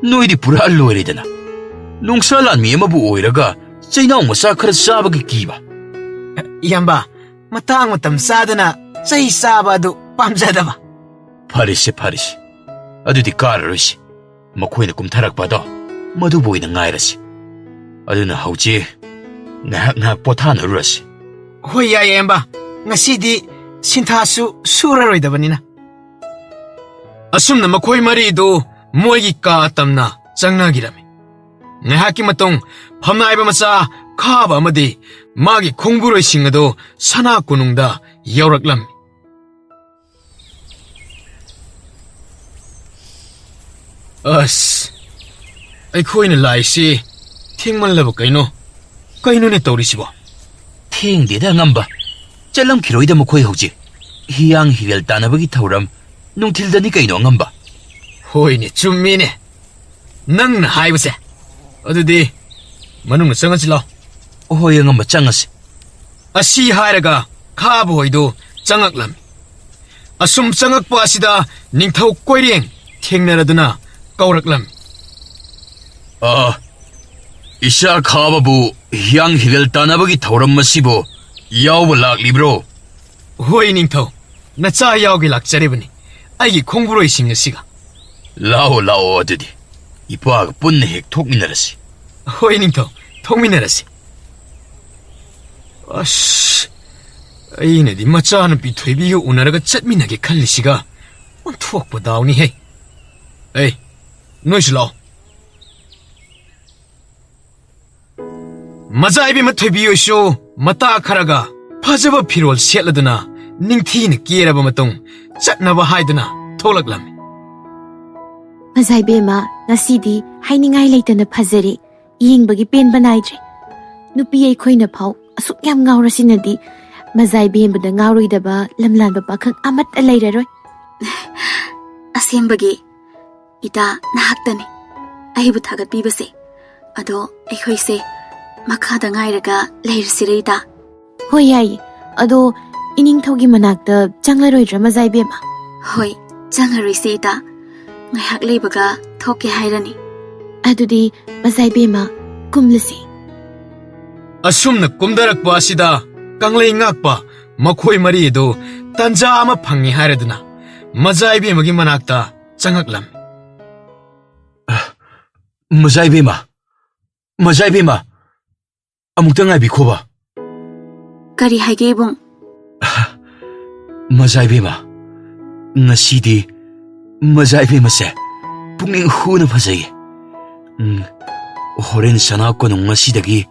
ꯅꯣꯏꯗꯤ ꯄꯨꯔꯥ ꯂꯣꯏꯔꯦꯗꯅ꯫ ꯅꯨꯡꯁꯥ ꯂꯥꯟꯃꯤ ꯑꯃꯕꯨ ꯑꯣꯏꯔꯒ ꯆꯩꯅꯥꯎ ꯃꯆꯥ ꯈꯔ ꯆꯥꯕꯒꯤ ꯀꯤꯕ꯫ ꯏꯌꯥꯝꯕ, ꯃꯇꯥꯡ ꯃꯇꯝ ꯆꯥꯗꯅ ꯆꯩ ꯆꯥꯕ ꯑꯗꯨ ꯄꯥꯝꯖꯗꯕ꯫ ꯐꯔꯦꯁꯦ, ꯐꯔꯦꯁꯦ꯫ ꯑꯗꯨꯗꯤ ꯀꯥꯔꯔꯣꯏꯁꯦ꯫ ꯃꯈꯣꯏꯅ ꯀꯨꯝꯊꯔꯛꯄ ꯑꯗꯣ ꯃꯗꯨꯕꯨ ꯑꯣꯏꯅ ꯉꯥꯏꯔꯁꯤ꯫ ꯑꯗꯨꯅ ꯍꯧꯖꯤꯛ ꯉꯥꯏꯍꯥꯛ ꯉꯥꯏꯍꯥꯛ ꯄꯣꯊꯥꯅꯔꯨꯔꯁꯤ꯫ ꯍꯣꯏ, ꯌꯥꯏ, ꯏꯌꯥꯝꯕ꯫ ꯉꯁꯤꯗꯤ ꯁꯤꯟꯊꯥꯁꯨ ꯁꯨꯔꯔꯣꯏꯗꯕꯅꯤꯅ꯫ ꯑꯁꯨꯝꯅ ꯃꯈꯣꯏ ꯃꯔꯤꯗꯨ ꯃꯣꯏꯒꯤ ꯀꯥ ꯇꯝꯅ ꯆꯪꯅꯈꯤꯔꯝꯃꯤ꯫ ꯉꯥꯏꯍꯥꯛꯀꯤ ꯃꯇꯨꯡ ꯐꯝꯅꯥꯏꯕ ꯃꯆꯥ ꯈꯥꯕ ꯑꯃꯗꯤ ꯃꯥꯒꯤ ꯈꯣꯡꯕꯨꯔꯣꯏꯁꯤꯡ ꯑꯗꯨ ꯁꯅꯥ ꯀꯣꯅꯨꯡꯗ ꯌꯧꯔꯛꯂꯝꯃꯤ꯫ ꯑꯁ, ꯑꯩꯈꯣꯏꯅ ꯂꯥꯛꯏꯁꯤ ꯊꯦꯡꯃꯜꯂꯕ ꯀꯩꯅꯣ? ꯀꯩꯅꯣꯅꯦ ꯇꯧꯔꯤꯁꯤꯕꯣ? ꯊꯦꯡꯗꯦꯗ, ꯑꯉꯝꯕ꯫ ꯆꯠꯂꯝꯈꯤꯔꯣꯏꯗ ꯃꯈꯣꯏ ꯍꯧꯖꯤꯛ꯫ ꯍꯤꯌꯥꯡ ꯍꯤꯔꯦꯜ ꯇꯥꯟꯅꯕꯒꯤ ꯊꯧꯔꯝ ꯅꯨꯡꯊꯤꯜꯗꯅꯤ ꯀꯩꯅꯣ, ꯑꯉꯝꯕ꯫ ꯍꯣꯏꯅꯦ, ꯆꯨꯝꯃꯤꯅꯦ ꯅꯪꯅ ꯍꯥꯏꯕꯁꯦ꯫ ꯑꯗꯨꯗꯤ ꯃꯅꯨꯡꯗ ꯆꯪꯉꯁꯤ ꯂꯥꯎ꯫ ꯍꯣꯏ, ꯑꯉꯝꯕ, ꯆꯪꯉꯁꯤ꯫ ꯑꯁꯤ ꯍꯥꯏꯔꯒ ꯈꯥꯕ ꯍꯣꯏꯗꯨ ꯆꯪꯉꯛꯂꯝꯃꯤ꯫ ꯑꯁꯨꯝ ꯆꯪꯉꯛꯄ ꯑꯁꯤꯗ ꯅꯤꯡꯊꯧ ꯀꯣꯏꯔꯦꯡ ꯊꯦꯡꯅꯔꯗꯨꯅ ꯀꯧꯔꯛꯂꯝꯃꯤ꯫ ꯑ, ꯏꯆꯥ ꯈꯥꯕꯕꯨ ꯍꯤꯌꯥꯡ ꯍꯤꯔꯦꯜ ꯇꯥꯟꯅꯕꯒꯤ ꯊꯧꯔꯝ ꯑꯁꯤꯕꯨ ꯌꯥꯎꯕ ꯂꯥꯛꯂꯤꯕ꯭ꯔꯣ? ꯍꯣꯏ ꯅꯤꯡꯊꯧ, ꯅꯆꯥ ꯌꯥꯎꯒꯦ ꯂꯥꯛꯆꯔꯤꯕꯅꯤ, ꯑꯩꯒꯤ ꯈꯣꯡꯕꯨꯔꯣꯏꯁꯤꯡ ꯑꯁꯤꯒ꯫ ꯂꯥꯛꯑꯣ, ꯂꯥꯛꯑꯣ, ꯑꯗꯨꯗꯤ ꯏꯄꯥꯒ ꯄꯨꯟꯅ ꯍꯦꯛ ꯊꯣꯛꯃꯤꯟꯅꯔꯁꯤ꯫ ꯍꯣꯏ ꯅꯤꯡꯊꯧ, ꯊꯣꯛꯃꯤꯟꯅꯔꯁꯤ꯫ ꯑꯁ, ꯑꯩꯅꯗꯤ ꯃꯆꯥꯅꯨꯄꯤ ꯊꯣꯏꯕꯤꯒ ꯎꯅꯔꯒ ꯆꯠꯃꯤꯟꯅꯒꯦ ꯈꯜꯂꯤꯁꯤꯒ ꯑꯣꯟꯊꯣꯛꯄ ꯗꯥꯎꯅꯤꯍꯦ꯫ ꯑꯦ, ꯅꯣꯏꯁꯨ ꯂꯥꯛꯑꯣ꯫ ꯃꯖꯥ ꯏꯕꯦꯝꯃ ꯊꯣꯏꯕꯤ ꯍꯣꯏꯁꯨ ꯃꯇꯥ ꯈꯔꯒ ꯐꯖꯕ ꯐꯤꯔꯣꯜ ꯁꯦꯠꯂꯗꯨꯅ ꯅꯤꯡꯊꯤꯅ ꯀꯦꯔꯕ ꯃꯇꯨꯡ ꯆꯠꯅꯕ ꯍꯥꯏꯗꯨꯅ ꯊꯣꯛꯂꯛꯂꯝꯃꯤ꯫ ꯃꯖꯥ ꯏꯕꯦꯝꯃ, ꯉꯁꯤꯗꯤ ꯍꯥꯏꯅꯤꯡꯉꯥꯏ ꯂꯩꯇꯅ ꯐꯖꯔꯦ꯫ ꯌꯦꯡꯕꯒꯤ ꯄꯦꯟꯕ ꯅꯥꯏꯗ꯭ꯔꯦ꯫ ꯅꯨꯄꯤ ꯑꯩꯈꯣꯏꯅ ꯐꯥꯎ ꯑꯁꯨꯛ ꯌꯥꯝ ꯉꯥꯎꯔꯁꯤꯅꯗꯤ ꯃꯖꯥ ꯏꯕꯦꯝꯃꯗ ꯉꯥꯎꯔꯣꯏꯗꯕ ꯂꯝꯂꯥꯟꯕ ꯄꯥꯈꯪ ꯑꯃꯠꯇ ꯂꯩꯔꯔꯣꯏ꯫ ꯑꯁꯦꯡꯕꯒꯤ ꯏꯇꯥ ꯅꯍꯥꯛꯇꯅꯤ ꯑꯩꯕꯨ ꯊꯥꯒꯠꯄꯤꯕꯁꯦ꯫ ꯑꯗꯣ ꯑꯩꯈꯣꯏꯁꯦ ꯃꯈꯥꯗ ꯉꯥꯏꯔꯒ ꯂꯩꯔꯁꯤꯔ ꯏꯇꯥ? ꯍꯣꯏ, ꯌꯥꯏꯌꯦ꯫ ꯑꯗꯣ ꯏꯅꯤꯡꯊꯧꯒꯤ ꯃꯅꯥꯛꯇ ꯆꯪꯂꯔꯣꯏꯗ꯭ꯔꯥ, ꯃꯖꯥ ꯏꯕꯦꯝꯃ? ꯍꯣꯏ, ꯆꯪꯉꯔꯣꯏꯁꯦ ꯏꯇꯥ꯫ ꯉꯥꯏꯍꯥꯛ ꯂꯩꯕꯒ ꯊꯣꯛꯀꯦ ꯍꯥꯏꯔꯅꯤ꯫ ꯑꯗꯨꯗꯤ ꯃꯖꯥ ꯏꯕꯦꯝꯃ, ꯀꯨꯝꯂꯁꯤ꯫ ꯑꯁꯨꯝꯅ ꯀꯨꯝꯊꯔꯛꯄ ꯑꯁꯤꯗ ꯀꯪꯂꯩ ꯉꯥꯛꯄ ꯃꯈꯣꯏ ꯃꯔꯤ ꯑꯗꯨ ꯇꯥꯟꯖꯥ ꯑꯃ ꯐꯪꯉꯤ ꯍꯥꯏꯔꯗꯨꯅ ꯃꯖꯥ ꯏꯕꯦꯝꯃꯒꯤ ꯃꯅꯥꯛꯇ ꯆꯪꯉꯛꯂꯝꯃꯤ꯫ ꯃꯖꯥ ꯏꯕꯦꯝꯃ, ꯃꯖꯥ ꯏꯕꯦꯝꯃ, ꯑꯃꯨꯛꯇ ꯉꯥꯏꯕꯤꯈꯣꯕ꯫ ꯀꯔꯤ ꯍꯥꯏꯒꯦ ꯏꯕꯨꯡ? ꯃꯖꯥ ꯏꯕꯦꯝꯃ, ꯉꯁꯤꯗꯤ ꯃꯖꯥ ꯏꯕꯦꯝꯃꯁꯦ ꯄꯨꯛꯅꯤꯡ ꯍꯨꯅ ꯐꯖꯩꯌꯦ꯫ ꯎꯝ, ꯍꯣꯔꯦꯟ ꯁꯅꯥ ꯀꯣꯅꯨꯡ ꯑꯁꯤꯗꯒꯤ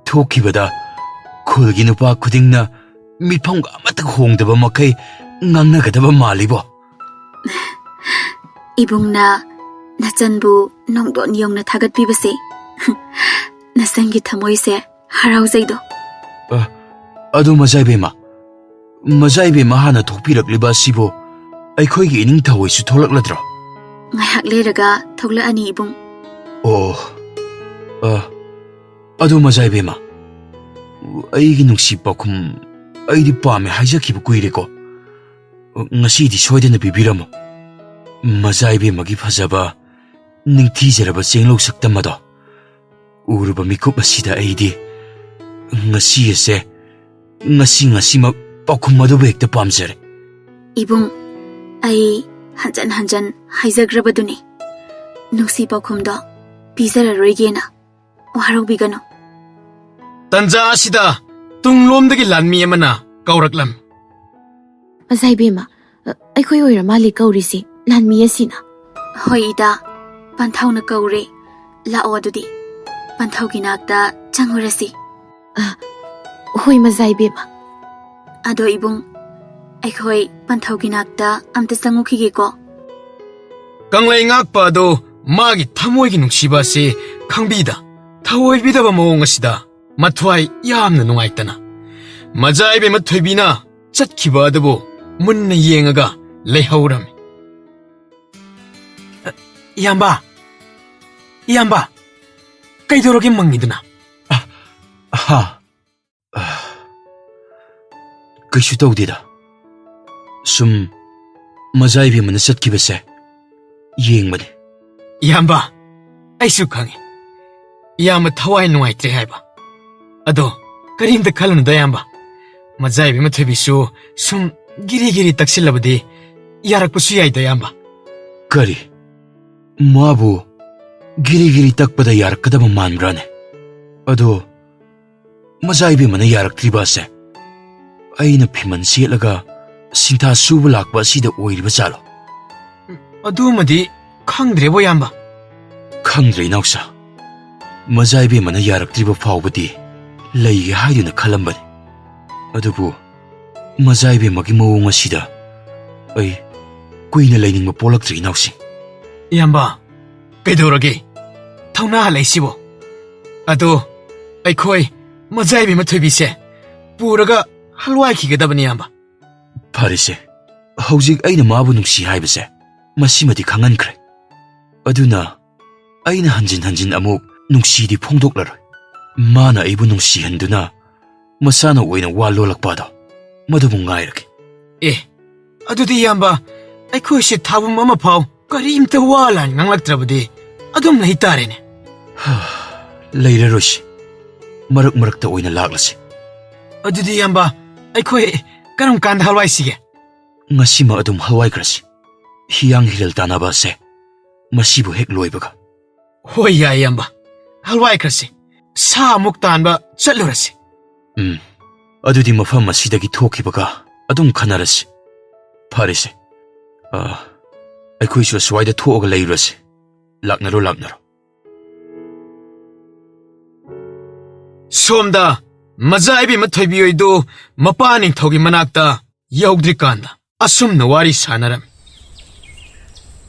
ꯊꯣꯛꯈꯤꯕꯗ ꯈꯨꯜꯒꯤ ꯅꯨꯄꯥ ꯈꯨꯗꯤꯡꯅ ꯃꯤꯠꯐꯝꯒ ꯑꯃꯠꯇ ꯍꯣꯡꯗꯕ ꯃꯈꯩ ꯉꯥꯡꯅꯒꯗꯕ ꯃꯥꯜꯂꯤꯕꯣ꯫ ꯏꯕꯨꯡꯅ ꯅꯆꯟꯕꯨ ꯅꯣꯡꯗꯣꯟ ꯌꯧꯅ ꯊꯥꯒꯠꯄꯤꯕꯁꯦ ꯅꯆꯟꯒꯤ ꯊꯃꯣꯏꯁꯦ ꯍꯔꯥꯎꯖꯩꯗꯣ꯫ ꯑ, ꯑꯗꯨ ꯃꯖꯥ ꯏꯕꯦꯝꯃ, ꯃꯖꯥ ꯏꯕꯦꯝꯃ ꯍꯥꯟꯅ ꯊꯣꯛꯄꯤꯔꯛꯂꯤꯕ ꯑꯁꯤꯕꯨ ꯑꯩꯈꯣꯏꯒꯤ ꯏꯅꯤꯡꯊꯧ ꯍꯣꯏꯁꯨ ꯊꯣꯛꯂꯛꯂꯗ꯭ꯔꯣ? ꯉꯥꯏꯍꯥꯛ ꯂꯩꯔꯒ ꯊꯣꯛꯂꯛꯑꯅꯤ ꯏꯕꯨꯡ꯫ ꯑꯣ, ꯑ, ꯑꯗꯨ ꯃꯖꯥ ꯏꯕꯦꯝꯃ, ꯑꯩꯒꯤ ꯅꯨꯡꯁꯤ ꯄꯥꯎꯈꯨꯝ ꯑꯩꯗꯤ ꯄꯥꯝꯃꯦ ꯍꯥꯏꯖꯈꯤꯕ ꯀꯨꯏꯔꯦꯀꯣ꯫ ꯉꯁꯤꯗꯤ ꯁꯣꯏꯗꯅ ꯄꯤꯕꯤꯔꯝꯃꯨ꯫ ꯃꯖꯥ ꯏꯕꯦꯝꯃꯒꯤ ꯐꯖꯕ, ꯅꯤꯡꯊꯤꯖꯔꯕ ꯆꯦꯡꯂꯧ ꯁꯛꯇꯝ ꯑꯗꯣ ꯎꯔꯨꯕ ꯃꯤꯀꯨꯞ ꯑꯁꯤꯗ ꯑꯩꯗꯤ ꯉꯁꯤ ꯑꯁꯦ, ꯉꯁꯤ ꯉꯁꯤꯃꯛ ꯄꯥꯎꯈꯨꯝ ꯑꯗꯨꯕꯨ ꯍꯦꯛꯇ ꯄꯥꯝꯖꯔꯦ꯫ ꯏꯕꯨꯡ, ꯑꯩ ꯍꯟꯖꯟ ꯍꯟꯖꯟ ꯍꯥꯏꯖꯈ꯭ꯔꯕꯗꯨꯅꯤ, ꯅꯨꯡꯁꯤ ꯄꯥꯎꯈꯨꯝꯗꯣ ꯄꯤꯖꯔꯔꯣꯏꯒꯦꯅ꯫ ꯋꯥꯔꯧꯕꯤꯒꯅꯨ꯫ ꯇꯟꯖꯥ ꯑꯁꯤꯗ ꯇꯨꯡꯂꯣꯝꯗꯒꯤ ꯂꯥꯟꯃꯤ ꯑꯃꯅ ꯀꯧꯔꯛꯂꯝꯃꯤ꯫ ꯃꯖꯥ ꯏꯕꯦꯝꯃ, ꯑ, ꯑꯩꯈꯣꯏ ꯑꯣꯏꯔ ꯃꯥꯜꯂꯦ ꯀꯧꯔꯤꯁꯤ, ꯂꯥꯟꯃꯤ ꯑꯁꯤꯅ꯫ ꯍꯣꯏ ꯏꯇꯥ, ꯄꯟꯊꯧꯅ ꯀꯧꯔꯦ꯫ ꯂꯥꯛꯑꯣ ꯑꯗꯨꯗꯤ, ꯄꯟꯊꯧꯒꯤ ꯅꯥꯛꯇ ꯆꯪꯉꯨꯔꯁꯤ꯫ ꯑ, ꯍꯣꯏ ꯃꯖꯥ ꯏꯕꯦꯝꯃ꯫ ꯑꯗꯣ ꯏꯕꯨꯡ, ꯑꯩꯈꯣꯏ ꯄꯟꯊꯧꯒꯤ ꯅꯥꯛꯇ ꯑꯝꯇ ꯆꯪꯉꯨꯈꯤꯒꯦꯀꯣ꯫ ꯀꯪꯂꯩ ꯉꯥꯛꯄ ꯑꯗꯨ ꯃꯥꯒꯤ ꯊꯃꯣꯏꯒꯤ ꯅꯨꯡꯁꯤꯕ ꯑꯁꯤ ꯈꯪꯕꯤꯗ, ꯊꯑꯣꯏꯕꯤꯗꯕ ꯃꯑꯣꯡ ꯑꯁꯤꯗ ꯃꯊ꯭ꯋꯥꯏ ꯌꯥꯝꯅ ꯅꯨꯡꯉꯥꯏꯇꯅ ꯃꯖꯥ ꯏꯕꯦꯝꯃ ꯊꯣꯏꯕꯤꯅ ꯆꯠꯈꯤꯕ ꯑꯗꯨꯕꯨ ꯃꯨꯟꯅ ꯌꯦꯡꯉꯒ ꯂꯩꯍꯧꯔꯝꯃꯤ꯫ "ꯏꯌꯥꯝꯕ, ꯏꯌꯥꯝꯕ, ꯀꯩꯗꯧꯔꯒꯦ ꯃꯪꯉꯤꯗꯨꯅ?" "ꯑ, ꯍꯥ, ꯑ, ꯀꯩꯁꯨ ꯇꯧꯗꯦꯗ꯫ ꯁꯨꯝ ꯃꯖꯥ ꯏꯕꯦꯝꯃꯅ ꯆꯠꯈꯤꯕꯁꯦ ꯌꯦꯡꯕꯅꯤ꯫ ꯏꯌꯥꯝꯕ, ꯑꯩꯁꯨ ꯈꯪꯉꯤ꯫ ꯏꯌꯥꯝꯕ ꯊꯋꯥꯏ ꯅꯨꯡꯉꯥꯏꯇ꯭ꯔꯦ ꯍꯥꯏꯕ꯫ ꯑꯗꯣ ꯀꯔꯤꯝꯇ ꯈꯜꯂꯨꯅꯨꯗ, ꯏꯌꯥꯝꯕ꯫ ꯃꯖꯥꯏꯕꯤ ꯃꯊꯣꯏꯕꯤꯁꯨ ꯁꯨꯝ ꯒꯤꯔꯤ ꯒꯤꯔꯤ ꯇꯛꯁꯤꯜꯂꯕꯗꯤ ꯌꯥꯔꯛꯄꯁꯨ ꯌꯥꯏꯗ, ꯏꯌꯥꯝꯕ꯫ ꯀꯔꯤ? ꯃꯥꯕꯨ ꯒꯤꯔꯤ ꯒꯤꯔꯤ ꯇꯛꯄꯗ ꯌꯥꯔꯛꯀꯗꯕ ꯃꯥꯟꯕ꯭ꯔꯥꯅꯦ? ꯑꯗꯣ ꯃꯖꯥ ꯏꯕꯦꯝꯃꯅ ꯌꯥꯔꯛꯇ꯭ꯔꯤꯕ ꯑꯁꯦ ꯑꯩꯅ ꯐꯤꯃꯟ ꯁꯦꯠꯂꯒ ꯁꯤꯡꯊꯥ ꯁꯨꯕ ꯂꯥꯛꯄ ꯑꯁꯤꯗ ꯑꯣꯏꯔꯤꯕ ꯖꯥꯠꯂꯣ? ꯑꯗꯨꯃꯗꯤ ꯈꯪꯗ꯭ꯔꯦꯕꯣ, ꯏꯌꯥꯝꯕ꯫ ꯈꯪꯗ꯭ꯔꯦ, ꯏꯅꯥꯎꯁꯥ꯫ ꯃꯖꯥ ꯏꯕꯦꯝꯃꯅ ꯌꯥꯔꯛꯇ꯭ꯔꯤꯕ ꯐꯥꯎꯕꯗꯤ ꯂꯩꯒꯦ ꯍꯥꯏꯗꯨꯅ ꯈꯜꯂꯝꯕꯅꯤ꯫ ꯑꯗꯨꯕꯨ ꯃꯖꯥ ꯏꯕꯦꯝꯃꯒꯤ ꯃꯑꯣꯡ ꯑꯁꯤꯗ ꯑꯩ ꯀꯨꯏꯅ ꯂꯩꯅꯤꯡꯕ ꯄꯣꯛꯂꯛꯇ꯭ꯔꯦ, ꯏꯅꯥꯎꯁꯤꯡ꯫ ꯏꯌꯥꯝꯕ, ꯀꯩꯗꯧꯔꯒꯦ? ꯊꯧꯅꯥ ꯍꯜꯂꯛꯏꯁꯤꯕꯣ? ꯑꯗꯣ ꯑꯩꯈꯣꯏ ꯃꯖꯥ ꯏꯕꯦꯝꯃ ꯊꯣꯏꯕꯤꯁꯦ ꯄꯨꯔꯒ ꯍꯜꯋꯥꯏꯈꯤꯒꯗꯕꯅꯤ, ꯏꯌꯥꯝꯕ꯫ ꯐꯔꯦꯁꯦ, ꯍꯧꯖꯤꯛ ꯑꯩꯅ ꯃꯥꯕꯨ ꯅꯨꯡꯁꯤ ꯍꯥꯏꯕꯁꯦ ꯃꯁꯤꯃꯗꯤ ꯈꯪꯍꯟꯈ꯭ꯔꯦ꯫ ꯑꯗꯨꯅ ꯑꯩꯅ ꯍꯟꯖꯤꯟ ꯍꯟꯖꯤꯟ ꯑꯃꯨꯛ ꯅꯨꯡꯁꯤꯗꯤ ꯐꯣꯡꯗꯣꯛꯂꯔꯣꯏ꯫ ꯃꯥꯅ ꯑꯩꯕꯨ ꯅꯨꯡꯁꯤꯍꯟꯗꯨꯅ ꯃꯁꯥꯅ ꯑꯣꯏꯅ ꯋꯥ ꯂꯣꯜꯂꯛꯄ ꯑꯗꯣ ꯃꯗꯨꯕꯨ ꯉꯥꯏꯔꯒꯦ꯫ ꯑꯦ, ꯑꯗꯨꯗꯤ ꯏꯌꯥꯝꯕ, ꯑꯩꯈꯣꯏꯁꯦ ꯊꯥꯕꯨꯝ ꯑꯃ ꯐꯥꯎ ꯀꯔꯤꯝꯇ ꯋꯥ ꯂꯥꯟ ꯉꯥꯡꯂꯛꯇ꯭ꯔꯕꯗꯤ ꯑꯗꯨꯝ ꯂꯩ ꯇꯥꯔꯦꯅꯦ꯫ ꯂꯩꯔꯔꯣꯏꯁꯤ꯫ ꯃꯔꯛ ꯃꯔꯛꯇ ꯑꯣꯏꯅ ꯂꯥꯛꯂꯁꯤ꯫ ꯑꯗꯨꯗꯤ ꯏꯌꯥꯝꯕ, ꯑꯩꯈꯣꯏ ꯀꯔꯝ ꯀꯥꯟꯗ ꯍꯜꯋꯥꯏꯁꯤꯒꯦ? ꯉꯁꯤꯃꯛ ꯑꯗꯨꯝ ꯍꯜꯋꯥꯏꯈ꯭ꯔꯁꯤ꯫ ꯍꯤꯌꯥꯡ ꯍꯤꯔꯦꯜ ꯇꯥꯟꯅꯕ ꯑꯁꯦ ꯃꯁꯤꯕꯨ ꯍꯦꯛ ꯂꯣꯏꯕꯒ꯫ ꯍꯣꯏ, ꯌꯥꯏ, ꯏꯌꯥꯝꯕ꯫ ꯍꯜꯋꯥꯏꯈ꯭ꯔꯁꯤ꯫ ꯁꯥ ꯑꯃꯨꯛ ꯇꯥꯟꯕ ꯆꯠꯂꯨꯔꯁꯤ꯫ ꯎꯝ, ꯑꯗꯨꯗꯤ ꯃꯐꯝ ꯑꯁꯤꯗꯒꯤ ꯊꯣꯛꯈꯤꯕꯒ ꯑꯗꯨꯝ ꯈꯟꯅꯔꯁꯤ꯫ ꯐꯔꯦꯁꯦ꯫ ꯑ, ꯑꯩꯈꯣꯏꯁꯨ ꯑꯁ꯭ꯋꯥꯏꯗ ꯊꯣꯛꯑꯒ ꯂꯩꯔꯨꯔꯁꯤ꯫ ꯂꯥꯛꯅꯔꯣ, ꯂꯥꯛꯅꯔꯣ꯫ ꯁꯣꯝꯗ ꯃꯖꯥ ꯏꯕꯦꯝꯃ ꯊꯣꯏꯕꯤ ꯍꯣꯏꯗꯨ ꯃꯄꯥ ꯅꯤꯡꯊꯧꯒꯤ ꯃꯅꯥꯛꯇ ꯌꯧꯗ꯭ꯔꯤꯀꯥꯟꯗ ꯑꯁꯨꯝꯅ ꯋꯥꯔꯤ ꯁꯥꯟꯅꯔꯝꯃꯤ꯫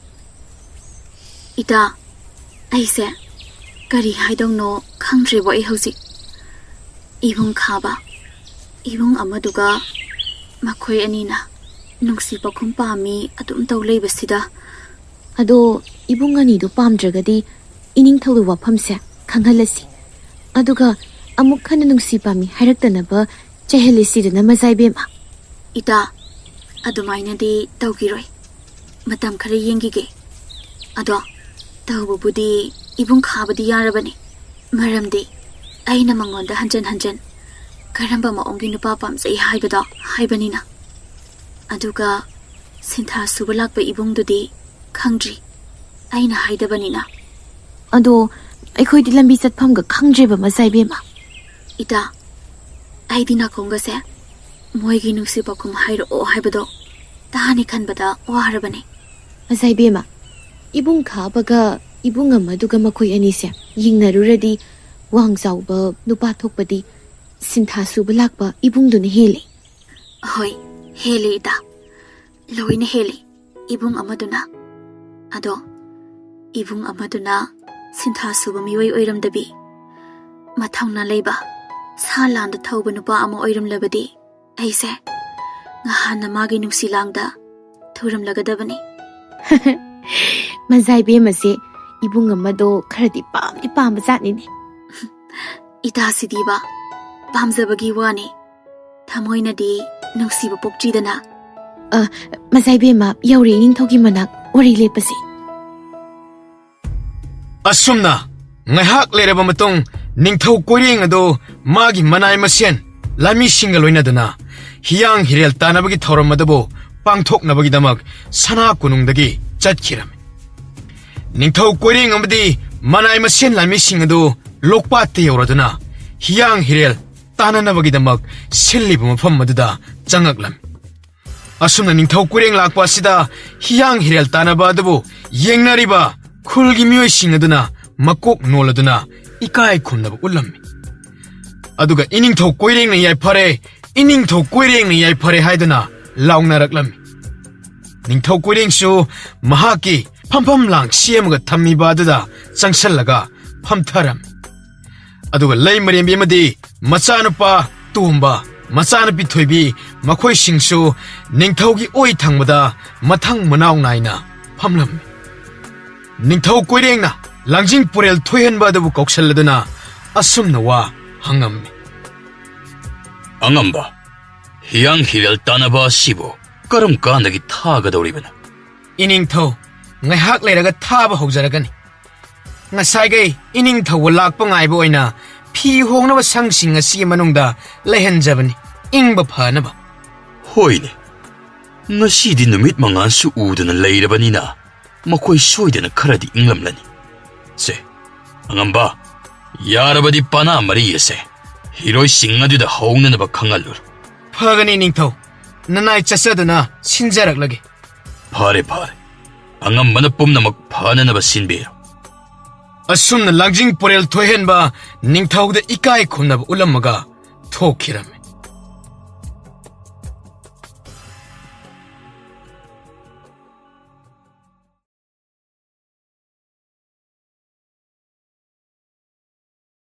ꯏꯇꯥ, ꯑꯩꯁꯦ ꯀꯔꯤ ꯍꯥꯏꯗꯧꯅꯣ ꯈꯪꯗ꯭ꯔꯦꯕꯣ ꯑꯩ ꯍꯧꯖꯤꯛ꯫ ꯏꯕꯨꯡ ꯈꯥꯕ, ꯏꯕꯨꯡ ꯑꯃꯗꯨꯒ ꯃꯈꯣꯏ ꯑꯅꯤꯅ ꯅꯨꯡꯁꯤ ꯄꯥꯎꯈꯨꯝ ꯄꯥꯝꯃꯤ ꯑꯗꯨꯝ ꯇꯧ ꯂꯩꯕꯁꯤꯗ꯫ ꯑꯗꯣ ꯏꯕꯨꯡ ꯑꯅꯤꯗꯨ ꯄꯥꯝꯗ꯭ꯔꯒꯗꯤ ꯏꯅꯤꯡꯊꯧꯒꯤ ꯋꯥꯐꯝꯁꯦ ꯈꯪꯍꯜꯂꯁꯤ꯫ ꯑꯗꯨꯒ ꯑꯃꯨꯛ ꯍꯟꯅ ꯅꯨꯡꯁꯤ ꯄꯥꯝꯃꯤ ꯍꯥꯏꯔꯛꯇꯅꯕ ꯆꯩꯍꯜꯂꯁꯤꯗꯅ, ꯃꯖꯥ ꯏꯕꯦꯝꯃ꯫ ꯏꯇꯥ, ꯑꯗꯨꯃꯥꯏꯅꯗꯤ ꯇꯧꯈꯤꯔꯣꯏ꯫ ꯃꯇꯝ ꯈꯔ ꯌꯦꯡꯈꯤꯒꯦ꯫ ꯑꯗꯣ ꯇꯧꯕꯕꯨꯗꯤ ꯏꯕꯨꯡ ꯈꯥꯕꯗꯤ ꯌꯥꯔꯕꯅꯤ꯫ ꯃꯔꯝꯗꯤ ꯑꯩꯅ ꯃꯉꯣꯟꯗ ꯍꯟꯖꯟ ꯍꯟꯖꯟ ꯀꯔꯝꯕ ꯃꯑꯣꯡꯒꯤ ꯅꯨꯄꯥ ꯄꯥꯝꯖꯩ ꯍꯥꯏꯕꯗꯣ ꯍꯥꯏꯕꯅꯤꯅ꯫ ꯑꯗꯨꯒ ꯁꯤꯟꯊꯥ ꯁꯨꯕ ꯂꯥꯛꯄ ꯏꯕꯨꯡꯗꯨꯗꯤ ꯈꯪꯗ꯭ꯔꯤ, ꯑꯩꯅ ꯍꯥꯏꯗꯕꯅꯤꯅ꯫ ꯑꯗꯣ ꯑꯩꯈꯣꯏꯗꯤ ꯂꯝꯕꯤ ꯆꯠꯐꯝꯒ ꯈꯪꯗ꯭ꯔꯦꯕ, ꯃꯆꯥ ꯏꯕꯦꯝꯃ꯫ ꯏꯇꯥ, ꯑꯩꯗꯤ ꯅꯥꯀꯣꯡꯒꯁꯦ ꯃꯣꯏꯒꯤ ꯅꯨꯡꯁꯤ ꯄꯥꯎꯈꯨꯝ ꯍꯥꯏꯔꯛꯑꯣ ꯍꯥꯏꯕꯗꯣ ꯇꯥꯅꯤ ꯈꯟꯕꯗ ꯋꯥꯔꯕꯅꯦ꯫ ꯃꯆꯥ ꯏꯕꯦꯝꯃ, ꯏꯕꯨꯡ ꯈꯥꯕꯒ ꯏꯕꯨꯡ ꯑꯃꯗꯨꯒ ꯃꯈꯣꯏ ꯑꯅꯤꯁꯦ ꯌꯦꯡꯅꯔꯨꯔꯗꯤ, ꯋꯥꯡ ꯆꯥꯎꯕ ꯅꯨꯄꯥ ꯊꯣꯛꯄꯗꯤ ꯁꯤꯟꯊꯥ ꯁꯨꯕ ꯂꯥꯛꯄ ꯏꯕꯨꯡꯗꯨꯅ ꯍꯦꯜꯂꯤ꯫ ꯍꯣꯏ, ꯍꯦꯜꯂꯤ ꯏꯇꯥ, ꯂꯣꯏꯅ ꯍꯦꯜꯂꯤ ꯏꯕꯨꯡ ꯑꯃꯗꯨꯅ꯫ ꯑꯗꯣ ꯏꯕꯨꯡ ꯑꯃꯗꯨꯅ ꯁꯤꯟꯊꯥ ꯁꯨꯕ ꯃꯤꯑꯣꯏ ꯑꯣꯏꯔꯝꯗꯕꯤ, ꯃꯊꯧꯅꯥ ꯂꯩꯕ, ꯁꯥ ꯂꯥꯟꯗ ꯊꯧꯕ ꯅꯨꯄꯥ ꯑꯃ ꯑꯣꯏꯔꯝꯂꯕꯗꯤ, ꯑꯩꯁꯦ ꯉꯍꯥꯟꯅ ꯃꯥꯒꯤ ꯅꯨꯡꯁꯤ ꯂꯥꯡꯗ ꯊꯨꯔꯝꯂꯒꯗꯕꯅꯤ꯫ ꯃꯖꯥ ꯏꯕꯦꯝꯃꯁꯦ ꯏꯕꯨꯡ ꯑꯃꯗꯣ ꯈꯔꯗꯤ ꯄꯥꯝꯗꯤ ꯄꯥꯝꯕ ꯖꯥꯠꯅꯤꯅꯦ꯫ ꯏꯇꯥꯁꯤꯗꯤꯕ, ꯄꯥꯝꯖꯕꯒꯤ ꯋꯥꯅꯤ, ꯊꯃꯣꯏꯅꯗꯤ ꯅꯨꯡꯁꯤꯕ ꯄꯣꯛꯇ꯭ꯔꯤꯗꯅ꯫ ꯑ, ꯃꯖꯥ ꯏꯕꯦꯝꯃ, ꯌꯧꯔꯦ ꯏꯅꯤꯡꯊꯧꯒꯤ ꯃꯅꯥꯛ, ꯋꯥꯔꯤ ꯂꯦꯞꯄꯁꯤ꯫ ꯑꯁꯨꯝꯅ ꯉꯥꯏꯍꯥꯛ ꯂꯩꯔꯕ ꯃꯇꯨꯡ, ꯅꯤꯡꯊꯧ ꯀꯣꯏꯔꯦꯡ ꯑꯗꯨ ꯃꯥꯒꯤ ꯃꯅꯥꯏ ꯃꯁꯦꯟ ꯂꯥꯟꯃꯤꯁꯤꯡꯒ ꯂꯣꯏꯅꯗꯨꯅ ꯍꯤꯌꯥꯡ ꯍꯤꯔꯦꯜ ꯇꯥꯟꯅꯕꯒꯤ ꯊꯧꯔꯝ ꯑꯗꯨꯕꯨ ꯄꯥꯡꯊꯣꯛꯅꯕꯒꯤꯗꯃꯛ ꯁꯅꯥ ꯀꯣꯅꯨꯡꯗꯒꯤ ꯆꯠꯈꯤꯔꯝꯃꯤ꯫ ꯅꯤꯡꯊꯧ ꯀꯣꯏꯔꯦꯡ ꯑꯃꯗꯤ ꯃꯅꯥꯏ ꯃꯁꯦꯟ ꯂꯥꯟꯃꯤꯁꯤꯡ ꯑꯗꯨ ꯂꯣꯛꯄꯥꯠꯇ ꯌꯧꯔꯗꯨꯅ ꯍꯤꯌꯥꯡ ꯍꯤꯔꯦꯜ ꯇꯥꯟꯅꯅꯕꯒꯤꯗꯃꯛ ꯁꯤꯜꯂꯤꯕ ꯃꯐꯝ ꯑꯗꯨꯗ ꯆꯪꯉꯛꯂꯝꯃꯤ꯫ ꯑꯁꯨꯝꯅ ꯅꯤꯡꯊꯧ ꯀꯣꯏꯔꯦꯡ ꯂꯥꯛꯄ ꯑꯁꯤꯗ ꯍꯤꯌꯥꯡ ꯍꯤꯔꯦꯜ ꯇꯥꯟꯅꯕ ꯑꯗꯨꯕꯨ ꯌꯦꯡꯅꯔꯤꯕ ꯈꯨꯜꯒꯤ ꯃꯤꯑꯣꯏꯁꯤꯡ ꯑꯗꯨꯅ ꯃꯀꯣꯛ ꯅꯣꯜꯂꯗꯨꯅ ꯏꯀꯥꯏ ꯈꯨꯝꯅꯕ ꯎꯠꯂꯝꯃꯤ꯫ ꯑꯗꯨꯒ "ꯏꯅꯤꯡꯊꯧ ꯀꯣꯏꯔꯦꯡꯅ ꯌꯥꯏꯐꯔꯦ, ꯏꯅꯤꯡꯊꯧ ꯀꯣꯏꯔꯦꯡꯅ ꯌꯥꯏꯐꯔꯦ" ꯍꯥꯏꯗꯨꯅ ꯂꯥꯎꯅꯔꯛꯂꯝꯃꯤ꯫ ꯅꯤꯡꯊꯧ ꯀꯣꯏꯔꯦꯡꯁꯨ ꯃꯍꯥꯛꯀꯤ ꯐꯝꯐꯝ ꯂꯥꯡ ꯁꯦꯝꯃꯒ ꯊꯝꯃꯤꯕ ꯑꯗꯨꯗ ꯆꯪꯁꯜꯂꯒ ꯐꯝꯊꯔꯝꯃꯤ꯫ ꯑꯗꯨꯒ ꯂꯩꯃꯔꯦꯝꯕꯤ ꯑꯃꯗꯤ ꯃꯆꯥꯅꯨꯄꯥ ꯇꯣꯝꯕ, ꯃꯆꯥꯅꯨꯄꯤ ꯊꯣꯏꯕꯤ, ꯃꯈꯣꯏꯁꯤꯡꯁꯨ ꯅꯤꯡꯊꯧꯒꯤ ꯑꯣꯏ ꯊꯪꯕꯗ ꯃꯊꯪ ꯃꯅꯥꯎ ꯅꯥꯏꯅ ꯐꯝꯂꯝꯃꯤ꯫ ꯅꯤꯡꯊꯧ ꯀꯣꯏꯔꯦꯡꯅ ꯂꯥꯡꯖꯤꯡ ꯄꯨꯔꯦꯜ ꯊꯣꯏꯍꯟꯕ ꯑꯗꯨꯕꯨ ꯀꯧꯁꯜꯂꯗꯨꯅ ꯑꯁꯨꯝꯅ ꯋꯥ ꯍꯪꯉꯝꯃꯤ꯫ "ꯑꯉꯝꯕ, ꯍꯤꯌꯥꯡ ꯍꯤꯔꯦꯜ ꯇꯥꯟꯅꯕ ꯑꯁꯤꯕꯨ ꯀꯔꯝ ꯀꯥꯟꯗꯒꯤ ꯊꯥꯒꯗꯧꯔꯤꯕꯅꯣ?" "ꯏꯅꯤꯡꯊꯧ, ꯉꯥꯏꯍꯥꯛ ꯂꯩꯔꯒ ꯊꯥꯕ ꯍꯧꯖꯔꯒꯅꯤ꯫ ꯉꯁꯥꯏꯈꯩ ꯏꯅꯤꯡꯊꯧꯕ ꯂꯥꯛꯄ ꯉꯥꯏꯕ ꯑꯣꯏꯅ ꯐꯤ ꯍꯣꯡꯅꯕ ꯁꯪꯁꯤꯡ ꯑꯁꯤꯒꯤ ꯃꯅꯨꯡꯗ ꯂꯩꯍꯟꯖꯕꯅꯤ, ꯏꯪꯕ ꯐꯅꯕ꯫ ꯍꯣꯏꯅꯦ, ꯉꯁꯤꯗꯤ ꯅꯨꯃꯤꯠ ꯃꯉꯥꯜꯁꯨ ꯎꯗꯅ ꯂꯩꯔꯕꯅꯤꯅ ꯃꯈꯣꯏ ꯁꯣꯏꯗꯅ ꯈꯔꯗꯤ ꯏꯪꯂꯝꯂꯅꯤ꯫ ꯁꯦ, ꯑꯉꯝꯕ, ꯌꯥꯔꯕꯗꯤ ꯄꯅꯥ ꯃꯔꯤ ꯑꯁꯦ ꯍꯤꯔꯣꯏꯁꯤꯡ ꯑꯗꯨꯗ ꯍꯧꯅꯅꯕ ꯈꯪꯍꯜꯂꯨꯔꯣ꯫ ꯐꯒꯅꯤ ꯅꯤꯡꯊꯧ, ꯅꯅꯥꯏ ꯆꯠꯆꯗꯨꯅ ꯁꯤꯟꯖꯔꯛꯂꯒꯦ꯫ ꯐꯔꯦ ꯐꯔꯦ, ꯑꯉꯝꯕꯅ ꯄꯨꯝꯅꯃꯛ ꯐꯅꯅꯕ ꯁꯤꯟꯕꯤꯔꯣ꯫ ꯑꯁꯨꯝꯅ ꯂꯥꯡꯖꯤꯡ ꯄꯣꯔꯦꯜ ꯊꯣꯏꯍꯦꯟꯕ ꯅꯤꯡꯊꯧꯗ ꯏꯀꯥꯏ ꯈꯨꯝꯅꯕ ꯎꯠꯂꯝꯃꯒ ꯊꯣꯛꯈꯤꯔꯝꯃꯤ꯫